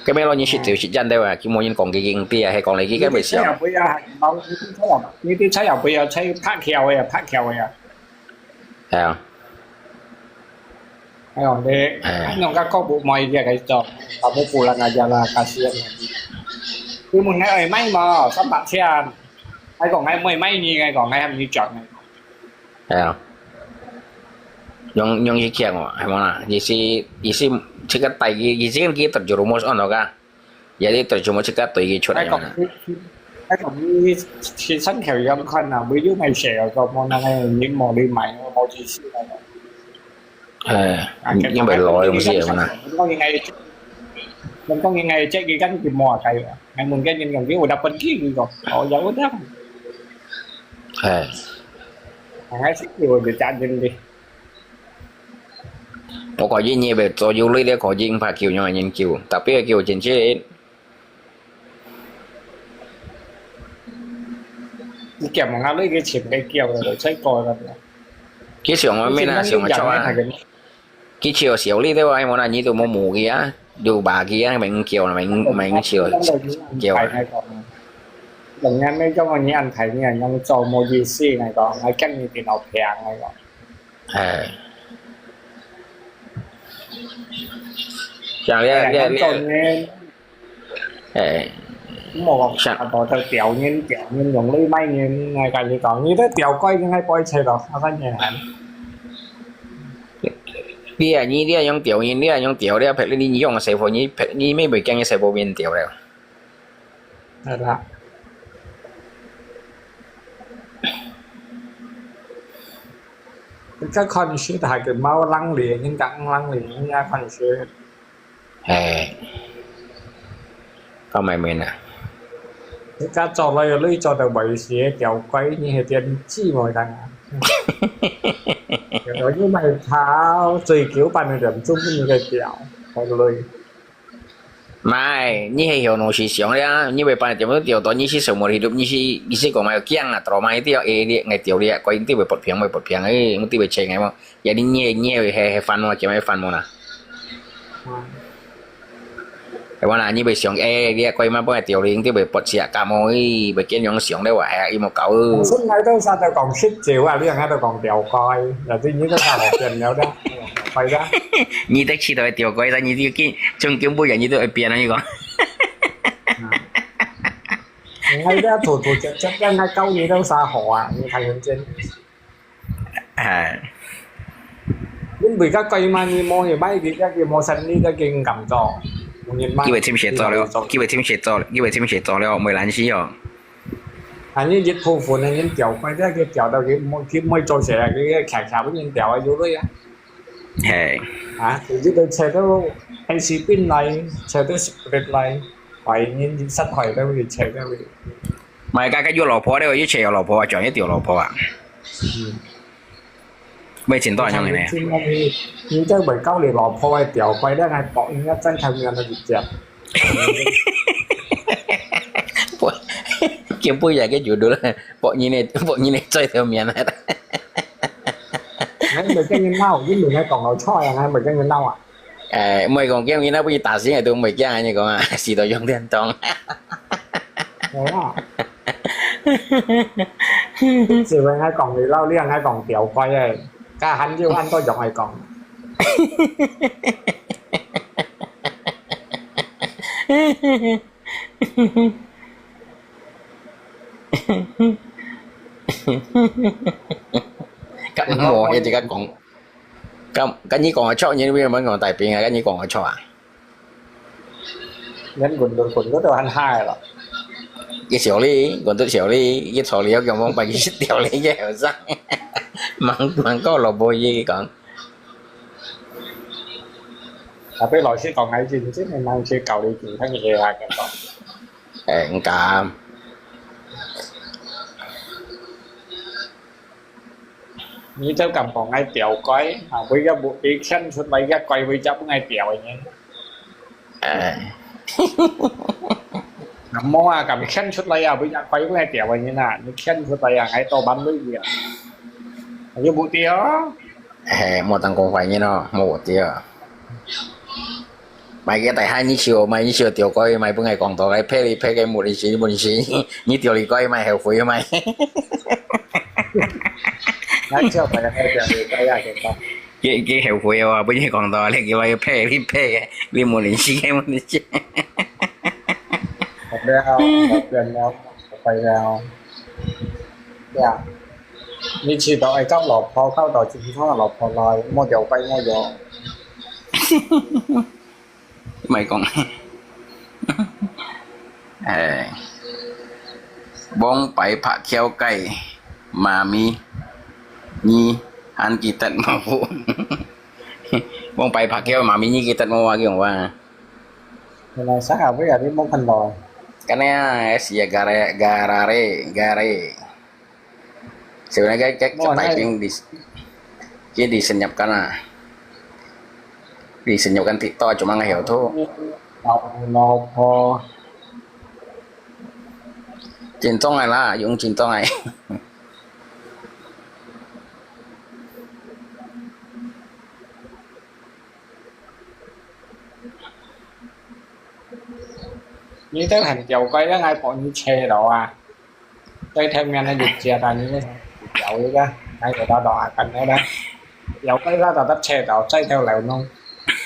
佢咩咯，你識就識真个啊，佢無人講佢兄弟啊，係講你佢个未笑。你啲菜也不要，你啲菜也不要，菜拍橋个，拍橋个。係啊。 Ayo, dek, eh, nung kako bu mo igi kaitu, kamu pulang aja lah, kasihan lagi. Kui mun ngai oi mai mo, sampak sian. Ai kong ngai moi mai ni ngai kong ngai ham ni chọn ngai. Ayo. Yung yung si kiang mo, hay mo na. Isi isi chikat tai isi kan kita jerumus on ka. Jadi terjemah cakap tu igi chuan. Ai kong, ai kong ni si san khel yam khan na, bu yu mai se ko mo na ngai ni mo li mai mo ji si na. Eh, ni bai lo yong si mana. Kong ni ngai, kong ni ngai cek ki kan ki mo kai. Ngai mun kan ni kong ki udah pergi ki kong. Oh ya udah. Eh. Ngai si ki udah jadi ni. 我感覺你也做有類的可以拍球，用研究，特別球真正。你夾硬下你个錢个叫了，才過了。佢想我咩啦？想我錯啊！佢笑笑你對吧？我那你都無無去啊，都把佢啊，明叫啦，明明笑叫啊。人家没叫我你安排你啊，用做没意思，那个，还跟你电脑平那个。 哎。像你你你，哎，莫講像啊，到到調人調人用你買人，𠊎跟你講，你都調過應該不會切到，他三年還。你啊，你你啊用調人，你啊用調，你啊，你用細部，你你咩袂驚你細部變調了？ 係啦。你家看書大家冇能力，人家能力，人家看書。係。講明明啊。你家做了有你做到維持个條規，你係點知無人啊？有你咪跑，最久半個點鐘你个調，好累。 Mai, ni he hiau no si siong lia, ni bai pan tiam tu tiau to ni si semua hidup ni si, ni si ko mai kiang a tro mai tiau e li ngai tiau lia, ko ing ti bai pot piang bai pot piang e, ing ti bai cheng ngai mo. Ya ni ni ni he he fan mo, kiam he fan mo na. He mo na ni bai siong e lia, ko ing ma bai tiau li, ing ti bai pot sia ka mo e, bai kian yong siong le wa, e i mo kau. Sung ngai tu sa tu kong sit jiu a, lia ngai tu kong tiau koi, ya ti ni tu sa mo pian liao da, koi da. 你得去到吊拐，但你就跟从根本人你都会变了，你讲。我这土土脚脚，让他教你都啥好啊？你看人真。哎。你每个鬼嘛，你摸你买的，那个摸生意，那个敢做，你买。佢会听写作了，佢会听写作，佢会听写作了，没关系哦。啊，你一部分的人调过，那个调到佢没，佢没做事啊，佢个卡卡本人调啊，有个啊。 係。啊，佢呢度斜到係邊嚟，斜到十八嚟，懷疑你失敗到佢斜到佢。唔係，家家有老婆咧，有斜有老婆啊，仲有一條老婆啊。嗯。咩前多人用嘅呢？你，你都未夠你老婆嘅條規咧，係博應該真係讓佢接。不，見不人嘅有到咧，博你呢，博你呢，最條命啊！你咪跟佢鬧，你明係講到錯啊，你咪跟佢鬧啊！誒，毋會講驚，因為佢打死人都毋會驚，恁樣講啊，死到用電筒。係啊。只會還講你老靚，還講吊怪誒，該還有恁多樣愛講。該無，你自家講。該，該你講个錯，你為什麼講大兵啊？該你講个錯啊？連滾都滾都都很嗨了。一小哩，滾都小哩，一吵哩，要講往白一條哩，一後生，忙，忙到萝卜一講。啊，被老師講，還真正的忙去搞了一整天的啊，感覺。誒，毋敢。你就敢講愛吊怪，啊，為个目的牽出來个怪，為只分愛吊个人。誒。啊，無啊，敢牽出來啊，為只怪分愛吊个人啊，你牽出來啊，愛多萬倍啊。有目的哦。嘿，莫當講壞人哦，無目的哦。 買个大漢你笑，買你笑吊怪，買分𠊎講到个，劈哩劈个，無人死，無人死，你吊哩怪，買後悔買。𠊎笑，買个吊哩怪啊，現在。佢，佢後悔啊，分你講到，你叫佢劈哩劈个，你無人死个，無人死。好了，好了，好了。呀，你試著愛交老婆，交到正宗个老婆來，莫吊怪莫用。 莫講。誒，往擺白橋个媽咪，你還記得無？往擺白橋媽咪，你記得無啊？佢講話。原來啥啊？為啥你無看到？Kan ya, si Gare, Garare, Gare. Sebenarnya cái, cái, cái tài chính đi, chỉ đi sinh nhập cái nè. Đi sinh nhập cái TikTok cuma nggak hiểu thôi. 老，老婆。正宗个啦，用正宗个。你都很吊怪，讓𠊎幫你切了啊。 最頭面个日子啊，但係有个，還有到到啊，等个啦。有个啦，到得車到，最頭流弄，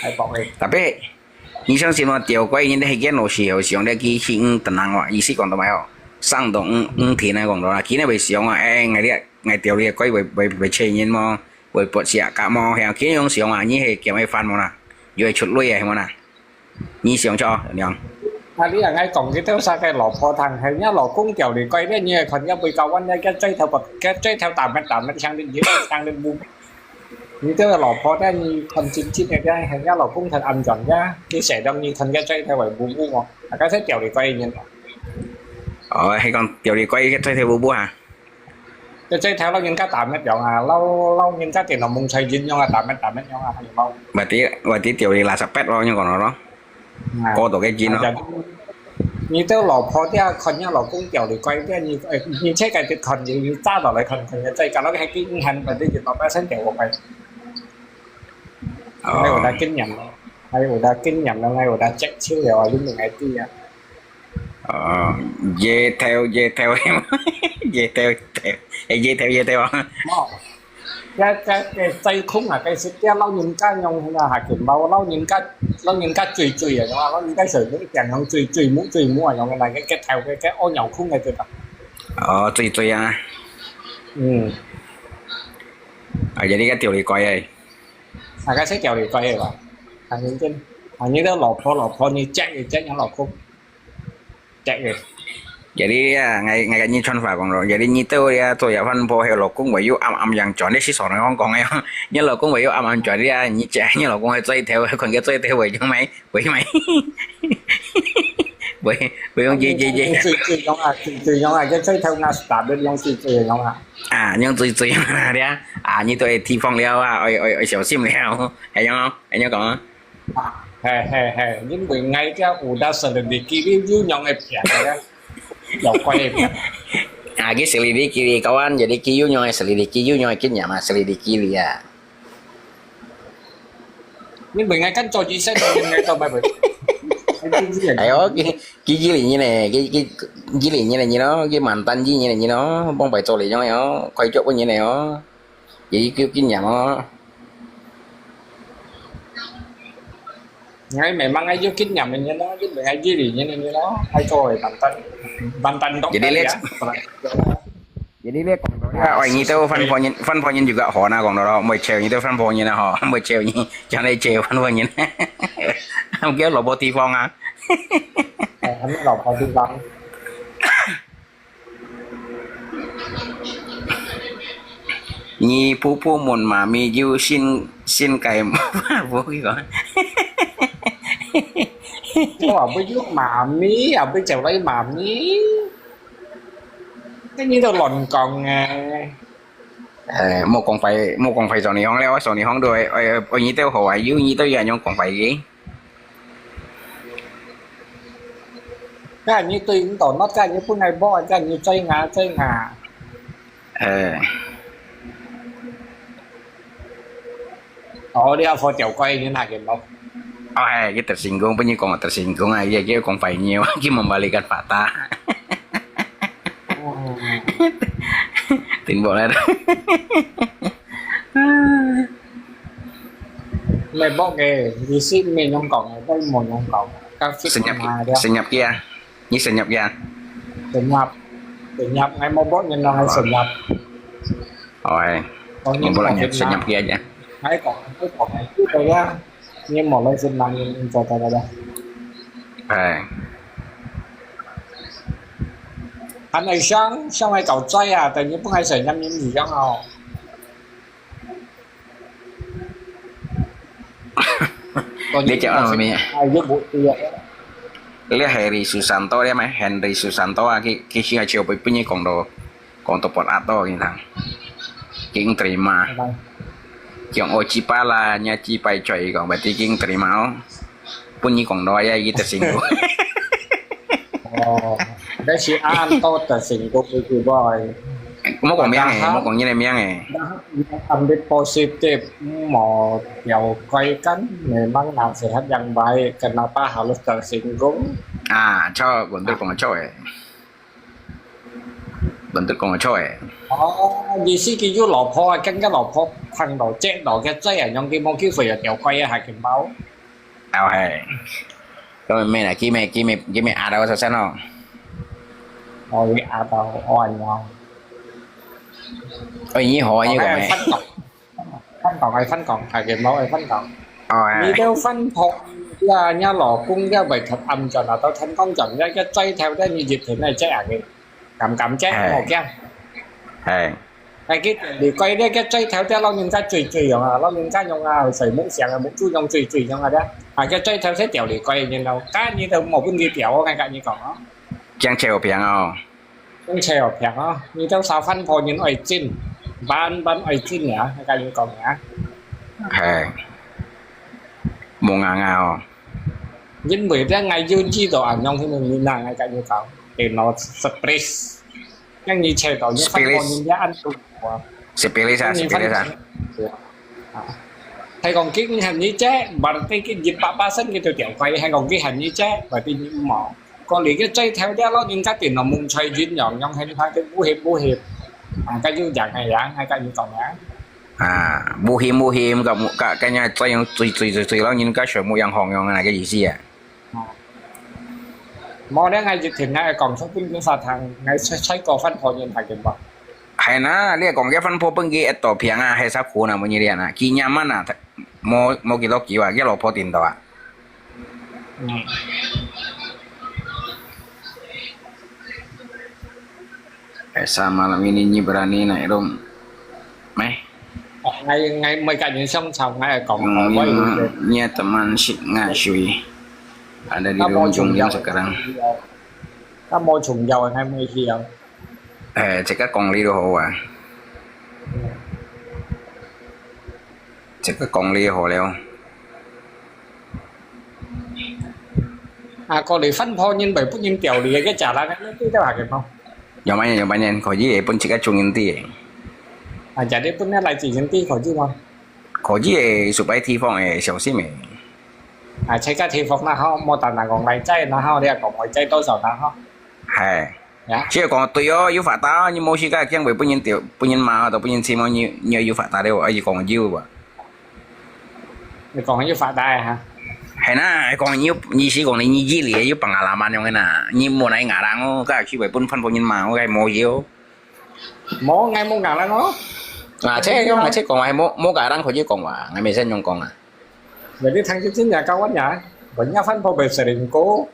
還講个。Tapi，你相信無？吊怪人係見老師有想咧，佢去嗯等人話，意思講到咩哦？上到五五天啊，講到啦，佢那會想啊，誒，𠊎這𠊎吊哩怪會會會切人無？會發射甲無？係啊，佢樣想啊，你係叫佢翻無啦？又會出鐳啊，係無啦？ 你想著，娘。啊，你啊，𠊎講佢兜啥个老婆聽，係若老公吊哩怪咧，你係看佢背高彎咧，佢嘴頭白，佢嘴頭大乜大乜，像你，像你烏。你兜个老婆咧，你看真真个咧，係若老公看安全个，你寫到你看佢嘴頭會烏烏哦，啊，該係吊哩怪个人。哦，係講吊哩怪个嘴頭烏烏啊？ 這，這條老人家打乜樣啊？老，老人家電腦蒙在人樣啊，打乜，打乜樣啊，還有冇？Berarti berarti吊哩垃圾pet咯，你講咯咯。啊。過到个人咯。啊，就，你兜老婆這看若老公吊哩怪，這你，誒，你切个看，你，你揸到來看，看个，再搞到个係經驗，反正就老百姓吊个怪。哦。還有得經驗咯，還有得經驗咯，還有得接受了啊，你明白啲啊？ 哦，夜頭，夜頭，夜頭，夜頭，誒，夜頭，夜頭啊。哦，這，這，這，最空啊，這係這老人家用个下拳包，老人家，老人家最最啊，用啊，老人家水平一定用最最目最目啊，用个那个个頭个个屙尿空个對吧？哦，最最啊。嗯。啊，這裡个吊哩怪誒。啊，該係吊哩怪誒吧？啊，你這，啊，你這老婆，老婆，你接一接，你老公。 Jadi, jadi ya, ngai, ngai ni chọn法講咯。Jadi你兜呀，做夜飯婆，係老公會有暗暗樣轉，你係所能講講个，你老公會有暗暗轉呀，你這，你老公會嘴頭，看个嘴頭會用咩？會咩？會，會用這，這，這。最，最用啊，最，最用啊，這最頭那是打的用最，最用啊。啊，用最，最用啊，對啊。啊，你都會提防了啊，愛，愛，愛小心了，係樣咯，係樣講啊。 啊，係，係，係，因為𠊎這有得selidiki，你有樣个病个，有怪个病。啊，佢selidiki，kawan，jadi佢有樣个selidiki，有樣个經驗啊，selidiki你啊。你問𠊎跟做醫生，你問𠊎做麼个？你知唔知啊？哎喲，佢，佢二零二零呢，佢，佢二零二零年咯，佢mantan二零二零年咯，往擺做理樣哦，開藥本年呢哦，也有經驗哦。𠊎memang𠊎有經驗个人咯，你問𠊎二零二零年咯，愛做个mantan，mantan dokter啊。Jadi 你咧講到啊，喂，你兜番婆人，番婆人就較好啦，講到咯，毋會笑你兜番婆人啊吼，毋會笑你，將來笑番婆人，毋叫老婆地方啊。哎，還沒老婆地方。你婆婆問媽咪有新，新改無？我講。我也不有媽咪，也不叫來媽咪。 該你都亂講啊！哎，莫講壞，莫講壞少年雄了，少年雄都愛，愛，愛你兜好啊，有你兜也恁樣講壞个。該你對你到那，該你本來無，該你追啊，追啊。哎。 哦，你有好條規人下个無？哦，哎，佢特成功，分你講特成功啊，佢，佢講壞話，佢membalikan fakta。哦。Timbul lah. 你無个，你是無用講个，都無用講，剛識 senyap，嘛了。 Senyap kia. 你 senyap kia. Senyap. Senyap, ngai mobok nyen nong ngai senyap. Oi. Mobok nyen senyap kia aja. Ngai kong, ngai kong, ngai tu ya. Ni mo lai sen nang ni za za za. Hai. Anh này sang, sang này cậu trai à, tại vì không ai senyap như gì đó không? 你講啊，咩？你係Henry Susanto了咩？Henry Susanto啊，佢，佢先係就分，分你講到，講到發達到，你聽。佢terima。講哦，幾百啦，你幾百嘴講，berarti佢terima哦。分你講到啊，佢就辛苦。 哦，該是恁多特性都會去愛。莫講名誒，莫講人个名誒。Ambil positif，無條件，memang nasihat yang baik，kenapa harus tersinggung？啊，著，Guntur講著誒。Guntur講著誒。哦，意思佢有老婆啊，跟个老婆談到這到个這樣，佢無機會有條件啊，還緊包。 哦，係。該無啦，佢無，佢無，佢無壓到先咯。哦，佢壓到，哦，恁樣。哦，你好，你講咩？哦，分講，分講，係，佢無，分講。哦，係。你兜分講，呀，你老公也會同暗轉啊，到天光轉，也，也追頭，也你一天來追啊，佢敢敢追，係。無驚。係。 哎，佢調理過咧，佢最頭條老人家最最樣啊，老人家樣啊，睡目醒啊，目珠樣最最樣啊，這。啊，佢最頭先調理過，然後，該你都無分佢調，我跟你講哦。驚車有病哦。驚車有病哦，你兜少番婆人愛緊，慢慢愛緊呀，我跟你講呀。係，無硬硬哦。因為咧，𠊎有知道恁樣，你那，我跟你講，電腦stress。 Yang你切到，你看到人家按住我。Sepilis啊，sepilis啊。啊，係講佢喊你借，berarti佢一百巴仙佢就掉過，係講佢喊你借，berarti你無。講你个最頭條咯，人家電腦蒙在人樣，樣係你看佢烏黑烏黑，啊，該就樣係樣，係該你講樣。啊，烏黑烏黑，个个个人再用追追追追咯，人家全部樣紅樣啊，个意思啊。 哦。無咧，𠊎一定𠊎會講出本本法庭，𠊎細細個番婆人大件無？係啦，你講个番婆分佢一到病啊，係啥苦啊，每日啊，幾廿萬啊，無無幾多久啊，佢老婆頂到啊。嗯。Esa malam ini nyi berani naik room. Meh. Ngai ngai mai ka nyi siang chau ngai kong. Hmm, nyi teman si ngai shui. Ada di room Jung Liang sekarang. Ka mo chung yau ngai mai hiang. Eh, cakap kong li do ho ah. Cakap kong li ho liao. 啊，過來番婆人會分人調理个，食啦，你知道下个無？有麼个，有麼个，可以分自家種人啲个。啊，jadi分个來自人啲可以無？可以个，有擺地方个小心个。啊，這個地方那好，無單單講來載那好，你也講會載多少那好。係。呀。所以講對哦，有發達，你無時間驚會分人釣，分人罵，都分人欺負，你，你要有發達了，還是講有吧？你講有發達个哈？係啦，講你有，你是講你，你一年有pengalaman樣个啦，你無來ngarang哦，該去會分，分，分人罵，我該無有。 無，𠊎無ngarang哦。啊，這樣，這講話無，無ngarang可以講話，𠊎毋識樣講啊。Jadi tang cicin ya kawan ya, banyak fan po berselingkuh.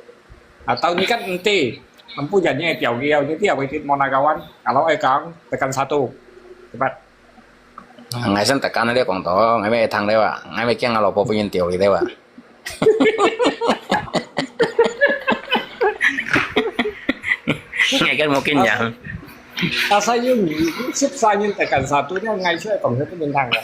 Atau ni kan ente, ampu janji tiaw liau, ni tiaw itu mau na kawan. Kalau ai kang, tekan satu. Cepat. 𠊎先tekan你講到，𠊎乜聽了啊，𠊎乜驚𠊎老婆分人釣去了啊。 𠊎更無經驗。Asal有你，十三年tekan satu，你𠊎出來講佢不能聽个。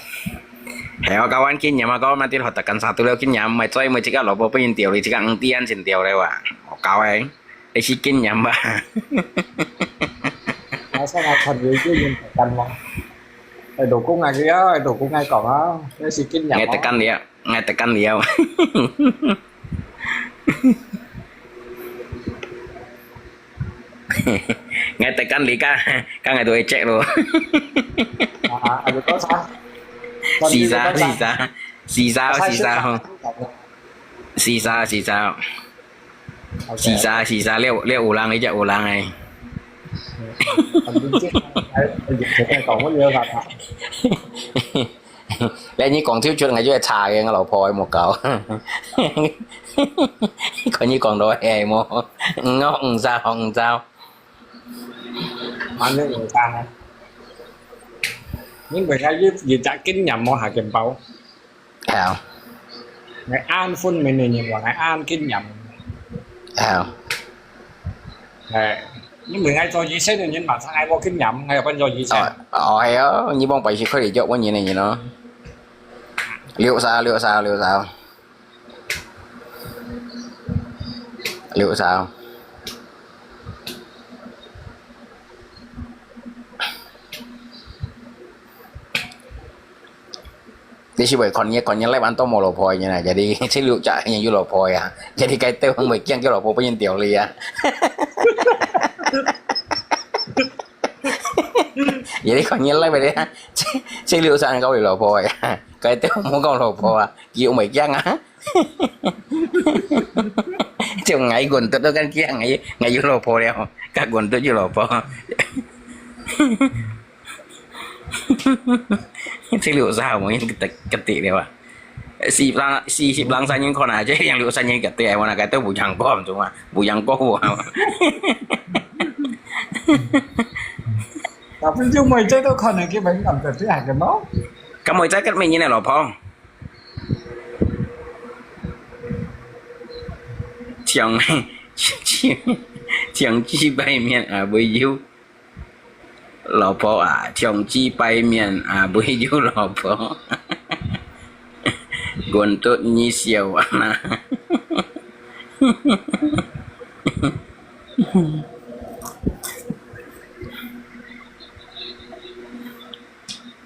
係啊，kawan經驗啊，kawan mati咯，tekan satu了經驗，毋係再毋係自家老婆分人釣，你自家五點先釣了啊，好搞誒，你是經驗吧？Asal𠊎看有有人tekan嘛，誒，老公啊，佢啊，老公啊講啊，你是經驗啊。𠊎tekan了。 𠊎tekan了。𠊎tekan了，該，該𠊎都會check咯。啊，啊，你講啥？四十，四十，四十，四十，四十，四十。四十，四十，了，了有人，你才有人誒。講乜了啦？ 你，你講出出，𠊎就會查个，𠊎老婆个無搞。看你講到係無？嗯哦，嗯，sao，嗯，sao。反正有啥呢？你問𠊎有，有隻經驗無下肩包？係啊。𠊎安分明个人話，𠊎安經驗。係啊。誒，你問𠊎做醫生个人，馬上𠊎無經驗，𠊎又分做醫生。哦，哦，係啊，你幫白事開嚟做問人个人咯。六十，六十，六十。 六十。你是會看你，看你來玩到無老婆个人啊，jadi七六隻人有老婆呀，jadi該兜會驚叫老婆分人釣你啊。Jadi看你來玩个，七，七六隻人搞你老婆呀，該兜無搞老婆啊，佢有會驚啊。 就𠊎Gun Tut都敢驚，𠊎，𠊎有老婆了，該Gun Tut有老婆。這六十號我應該，該得了啊。四十，四十零歲人看啊，這兩六十人該得，我那個都無養過，毋中啊，無養過我啊。Tapi就妹仔都可能佢會諗到這樣个咯。該妹仔該咩人个老婆？ 從，從，從此拜面啊，會有老婆啊，從此拜面啊，會有老婆。Gun Tut你笑啊。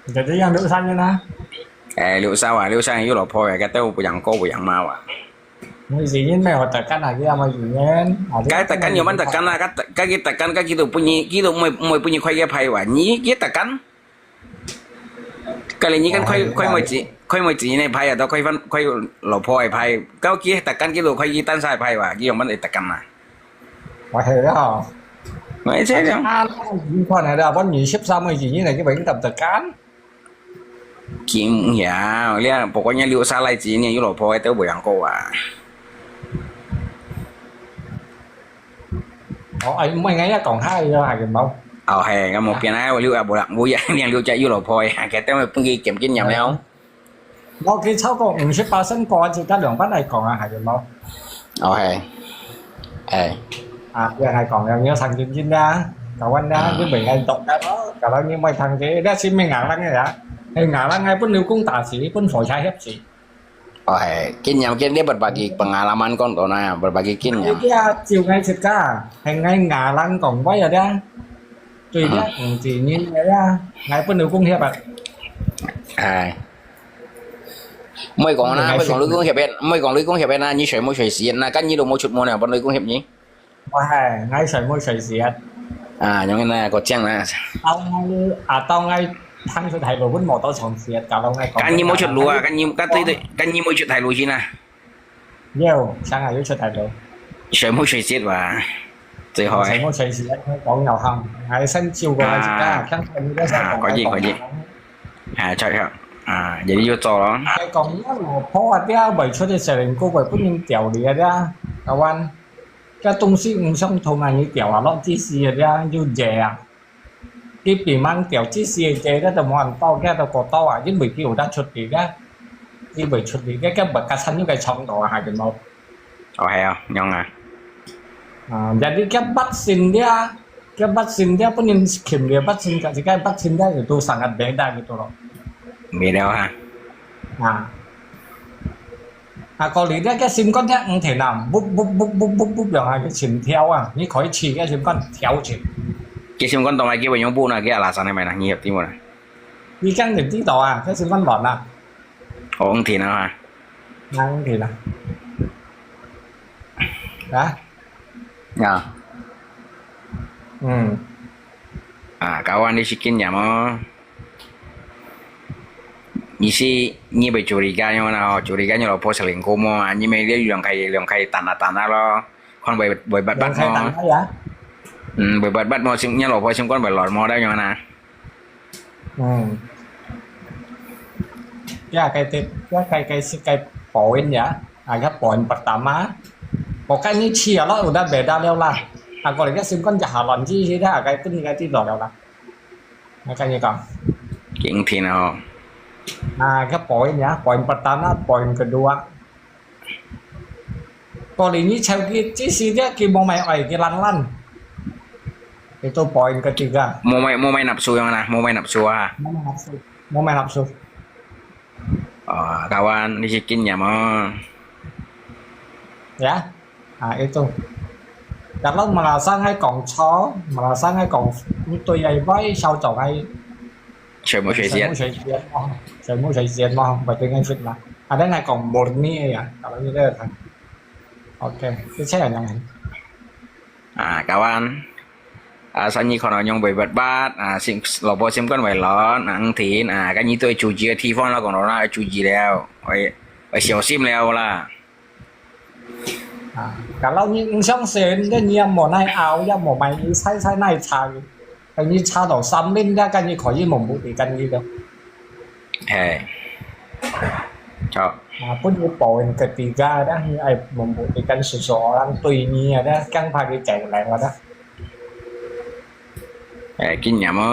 Jadi yang六十人啊？誒，六十啊，六十人有老婆个，該兜無養哥無養媽啊。每一日人咩，我tekan啊，佢也無意願，啊，該tekan有麼tekan啊？該，該佢tekan，該佢都分你，佢都毋會，毋會分你開个牌哇？你，佢tekan？該你，你看開，開妹子，開妹子个牌啊，都開翻，開老婆个牌，該佢tekan，佢都開佢單儕个牌哇？佢有麼會tekan啊？我係啊。我係這樣。啊，你看啊，你分二十三个月，你來去分佢tekan？ Kim ya，你啊，pokoknya六十來子，你有老婆个都無養過啊。哦，哎，毋係，𠊎也講下，有下个無？哦，係，𠊎無變啊，我六啊，無啦，無呀，你六隻有老婆个，該兜分佢減經驗了。無，佢超過五十巴仙過，自家兩班來講啊，下个無？哦，係，係。啊，這下講了，你要上進進啦，搞完啦，你袂愛讀啦，搞到你莫聽佢，這係毋係ngarang个呀？係ngarang个，分老公打死，分火車翕死。 哦，係，經驗，經，你berbagi pengalaman講到哪，berbagi經驗。Dia就𠊎自家，係𠊎ngarang講話啊，對呀，毋知人个呀，𠊎分老公翕啊。係。毋好講啦，毋好講雷公協个，毋好講雷公協个啦，你睡無睡醒啦，今日都無出門啊，分雷公協你。我係，𠊎睡無睡醒。啊，樣个啦，過獎啦。到𠊎，啊，到𠊎行出大路，本無到長時，搞到𠊎講。今日無出路啊，今日，今對對，今日無出大路先啊。有，想啊，有出大路。睡無睡醒哇，最好誒。睡無睡醒，講又行，𠊎先照顧𠊎自家，啊，聽佢哋在講，啊，可以，可以。啊，著，著。啊，jadi又做咯。𠊎講，若老婆啊，這未出个細人哥，會分人調離啊，這，台灣，這東西毋想同人調啊，落地勢啊，這又熱啊。佢平常調地勢个，這都無人到，這都過到啊，因為佢有得出去个，佢會出去个，這毋係較慘，又該長途啊，還係無？哦，係啊，樣啊。啊，jadi佢八千這，佢八千這，本人琴日八千，自家八千這，就都成日買單个都咯。買了哈。啊。啊，過你這个心肝這五天啊，噗噗噗噗噗噗，兩下个心跳啊，你可以試个心肝跳一下。个心肝當然叫佢用噗那个阿拉山个咩啦，你有聽無啦？你講就知道啊，這心肝亂啊。哦，五天啊哈。啊，五天啊。啊？啊。嗯。啊，kawan你識經驗哦。 你係，你會處理个樣啦吼，處理个你老婆細人哥無啊，你咪兩個，兩個等啊等啊咯，看會，會發發無。兩個等啊呀？嗯，會發發無，心，你老婆心肝會亂無，該樣啊？嗯。Ya, kaya, kaya, kaya si kay point ya, agak point pertama. Pokoknya cia lo udah beda liao lah. Aku lihat simpan jahalan ji sih dah, agak itu ni kaya tidak liao lah. Makanya kau. King Tin ho. Ah, cái point ya, point pertama, point kedua. Kau ini cewek cái chỉ si dia cái mau main ai cái lan lan. Itu point ketiga. Mau main, mau main nafsu yang mana? Mau main nafsu ah. Mau main nafsu. Mau main nafsu. Ờ, kawan, đi si kinh nghiệm à. Ya, à, itu. Kalau merasa ngai kong cho, merasa ngai kong, tôi ai bai sao cho ngai. Sớm một sớm một sớm một sớm một, phải tôi ngai fit mà. Ada ngai kong murni ya, kalau gitu kan. Oke, itu saya yang. À, kawan. À, sao như con nó nhung bị bật bát, à, sim, lò bò sim con vậy lon, à, ang tin, à, cái như tôi chú ý thì phong nó còn nó là chú ý leo, phải, phải 小心 leo là. À, kalau như ông sáng sớm cái như một nai áo, ya một mày như sai sai nai chai, cái như chai đầu xăm lên, cái cái như khỏi như một bụi thì cái như đó. Hè. Cho. À, pun như point ketiga đó, như ai một bụi thì cái sự so orang tùy nhi đó, căng pha cái chạy lại đó. Ê, kinh nghiệm á,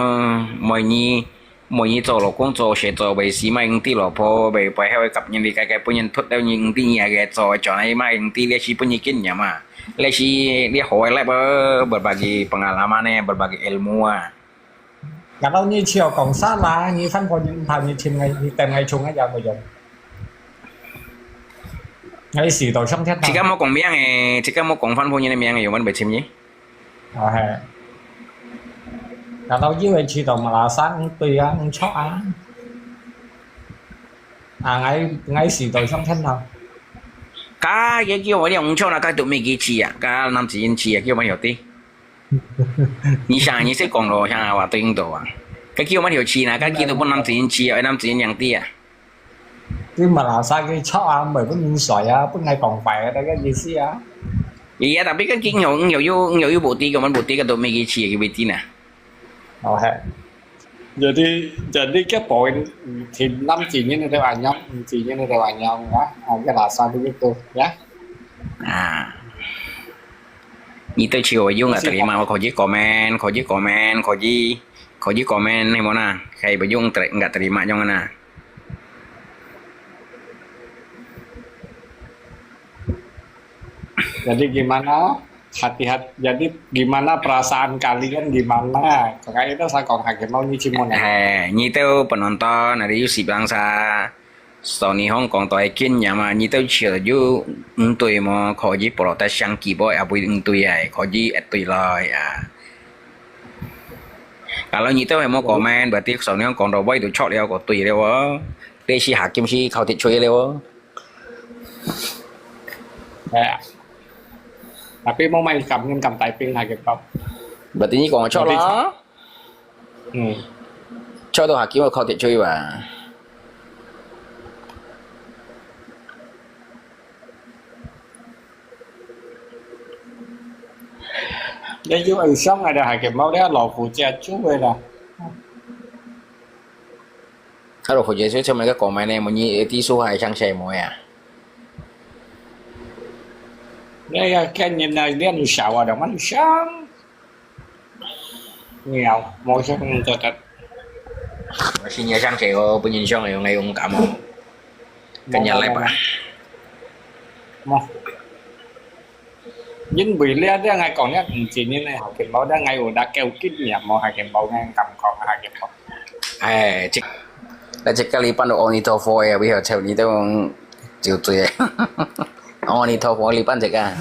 mọi người, mọi người做老公做事做，為時買五tỷ老婆，為背後个夾人哋个个本人脫掉你五tỷ二个做，做呢買五tỷ，這是本人經驗啊。這是你好个 life 啊，berbagi pengalaman 呢，berbagi ilmu 啊。Kalau你笑講salah，你反過你毋怕你聽个，你等个衝个也無用。你死到上天堂。自家莫講名誒，自家莫講番普人个名誒，有問袂清你。 哦，係。Kalau you會知道馬來西亞，嗯，對啊，嗯，著啊。啊，𠊎，𠊎死到上天堂。Ka, ya kêu orang orang cakap nak tu migi cia, ka nam cin cia, kêu orang orang ti. Ni sang ni se kong lo, sang awak tu Indo ah. Ka kêu orang orang cia, ka kêu tu pun nam cin cia, nam cin yang ti ah. 對馬來西亞去著啊，毋係分人睡啊，分𠊎講壞啊，大概意思啊。Iya, tapi kan king有，有，有，有bukti，有問bukti，个都沒去試，佢會知呢。哦，係。Jadi, jadi 个point，嗯，挺，南京人个都恁樣，嗯，京人个都恁樣啊，啊，个拉薩个都，呀。啊。你對佢有用啊，terima，我可以 comment，可以 comment，可以，可以 comment，你冇呢？可以不用，enggak terima用啊。 Jadi gimana? Hati-hati. Jadi gimana perasaan kalian gimana? Kaya itu saya kong hake mau ni cimon. Hai, nyi tu penonton, ada Yusuf bangsa. Sony Hong Kong tu ai kin nyama, nyi tu cio ju entui mo, kau ji polo ta siang ki boy, abui entui ai, kau ji etui lai ya. Kalau nyi tu mau comment, berarti Sony Hong Kong tu boy tu chok liao, kau tui liao. 你試下今時考得出了哦。係啊。Tapi無買感恩感大兵下个包。Berarti你講錯啦。嗯。錯到下今日考得出吧。 你有愛上啊，就係佢無了，老虎家住个啦。啊，老虎家住，做麼个講咩呢？問你，誒，地數還上細妹啊？你个今年啊，練少啊，就慢上。 有，無想到得。我是你上車哦，本人上个用个勇敢哦。跟人來吧。無。因為這，這𠊎講這毋知你呢，學健保，這𠊎有打九經驗，無學健保，𠊎敢講學健保。哎，這，那這个禮拜都阿彌陀佛呀，為何抽你都酒醉？阿彌陀佛，禮拜這个。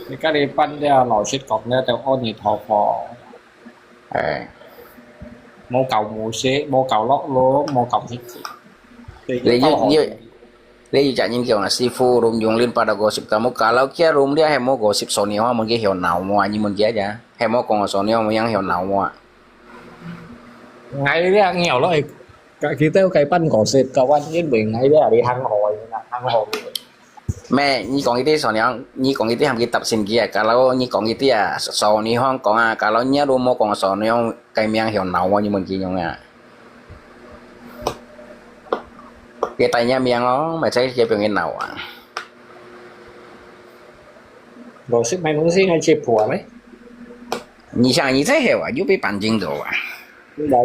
你家己辦了，老實講了，就阿彌陀佛。哎。無搞無事，無搞落落，無搞日子。你有，你有，你有隻人講啊，師傅，room用零八到五十，kamu kalau kia room dia係無五十，所以話問佢曉鬧無啊？你問佢啊，係無講所以話問樣曉鬧無啊？ 𠊎這樣有咯，佢兜該辦公室，kawan，因為𠊎這裡行好个，行好个。咩？你講一啲所以，你講一啲喊佢答先佢啊，kalau你講一啲啊，所以話講啊，kalau你都無講所以話，該名曉鬧無？你問佢樣啊？佢帶你名咯，咪使佢變佢鬧啊。老實買東西還接破咩？ 你想你這係啊，又被ban證到啊？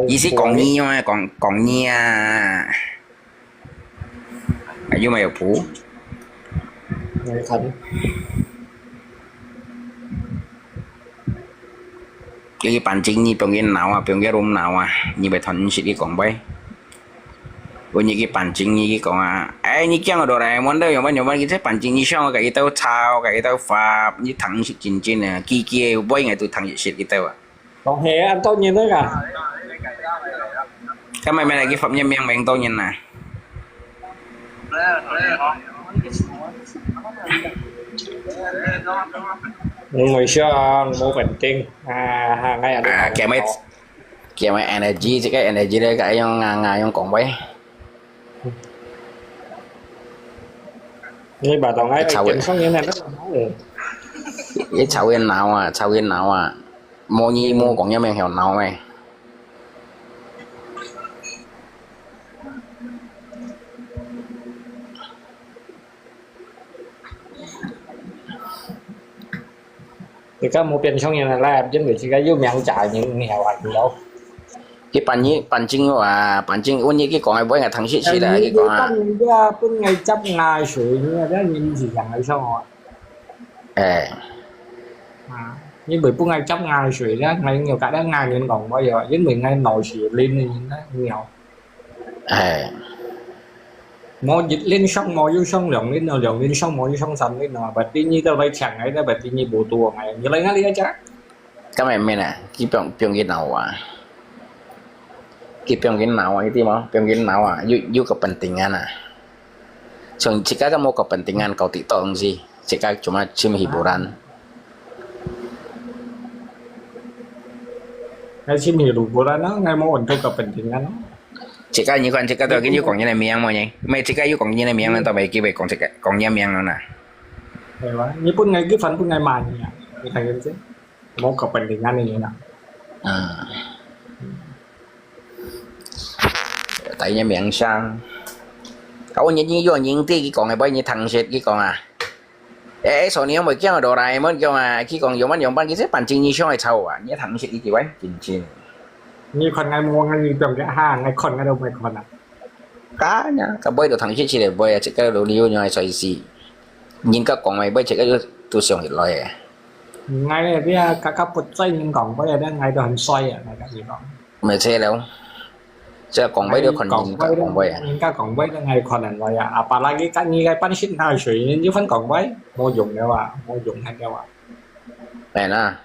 意思講你啊，講，講你啊。啊，又沒有譜？你看。你ban證你放佢鬧啊，放佢弄鬧啊，你咪同佢講喂。 有日佢ban證，佢講啊，哎，你驚Doraemon都用乜用乜，佢這ban證，你想个佢兜抄，个佢兜發，你聽識真真啊，句句尾𠊎都聽識佢兜啊。講係啊，當然啦。今日咪來佢發一名名當然啦。嗯，未上，無穩定啊，哈，哎呀，啊，今日 佢个energy，這个energy咧，該用啊，啊，用講喂。你把當愛吵个，你吵个鬧啊，吵个鬧啊，無你無講，也無曉鬧咩。你看無變相人來，因為自家有名假人了啊，有。佢ban證，ban證啊，ban證，阮日佢講个，尾𠊎聽識識啦，佢講啊。你，你ban人家分𠊎接牙水，你啊，這人是像个像哦。哎。啊，你會分𠊎接牙水咧，𠊎有甲咧牙人講話哦，因為𠊎老是零个人咧，有。 哎。無一輪上無又上兩輪咯，兩輪上無又上三輪咯，berarti你都來搶𠊎，berarti你無多𠊎，你來哪裡啊？今日咩呢？佢放放佢鬧啊！佢放佢鬧啊！你知無？放佢鬧啊！又又kepentingan啊！像自家都無kepentingan，搞TikTok東西，自家cuma尋hiburan。 Ngai sini hiburan咯，ngai無untuk kepentingan咯。自家你看，自家都跟你講人个名無呢？毋係，自家有講人个名啦，都袂機會講自家講人名啦呐。係哇，你分ngai give分ngai罵你啊？你睇佢先，無kepentingan个人啊。嗯。 第一名上。啊，我認真用認真去講个，毋係你聽識去講啊。誒，所以你有無見到哆啦A夢講啊？佢講用乜用辦，其實辦正經上个臭啊，你聽識佢幾位？真正。你看𠊎無，𠊎你講个哈，𠊎看𠊎都毋愛看啊。Kanya，个尾都聽識起來尾啊，這個老牛肉衰死。人家講个尾，這個都想起來个。𠊎个這個個不在人講尾啊，𠊎都很衰啊，𠊎跟你講。毋係這了。 這講話都看人家講話啊。人家講話都愛看人話啊，apalagi kan你个半身下水，你又分講話，無用个哇，無用个哇。係啦。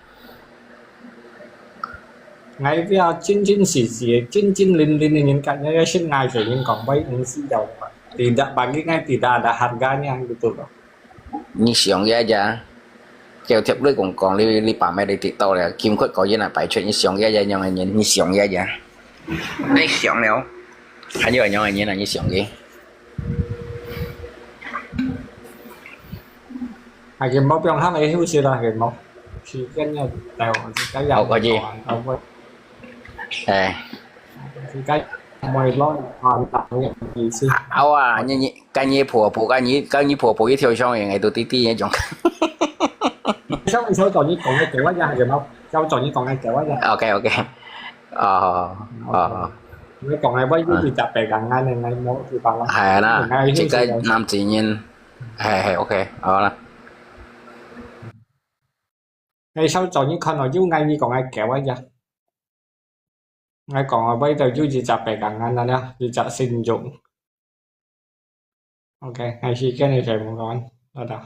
，𠊎比較真真實實个、真真靈靈个人，感覺要信𠊎个人講，會毋需要个嘛。Tidak bagi𠊎tidak ada harganya gitu loh。你想一下，叫貼你講講，你你把妹你得到了，金塊可以拿擺出，你想一下，樣个人，你想一下，你想了，還有樣个人啊，你想个。 係个，無放下來休息啦，係無？時間要到，時間要到，好，可以。哎。時間毋會亂，啊，打个意思。好啊，你你跟你婆婆，跟你跟你婆婆一條上癮，都弟弟那種。想想做你講个，叫我一下，係無？想做你講个，叫我一下。OK OK，哦哦。你講个，我有一隻白眼眼个，我無辦法。係啦，這個男子人。 係係，OK，好啦。𠊎想做你看到有𠊎你講个狗啊呀。𠊎講个，為到有一隻白眼眼啊，一隻性慾。OK，𠊎時間个全部講完，好的。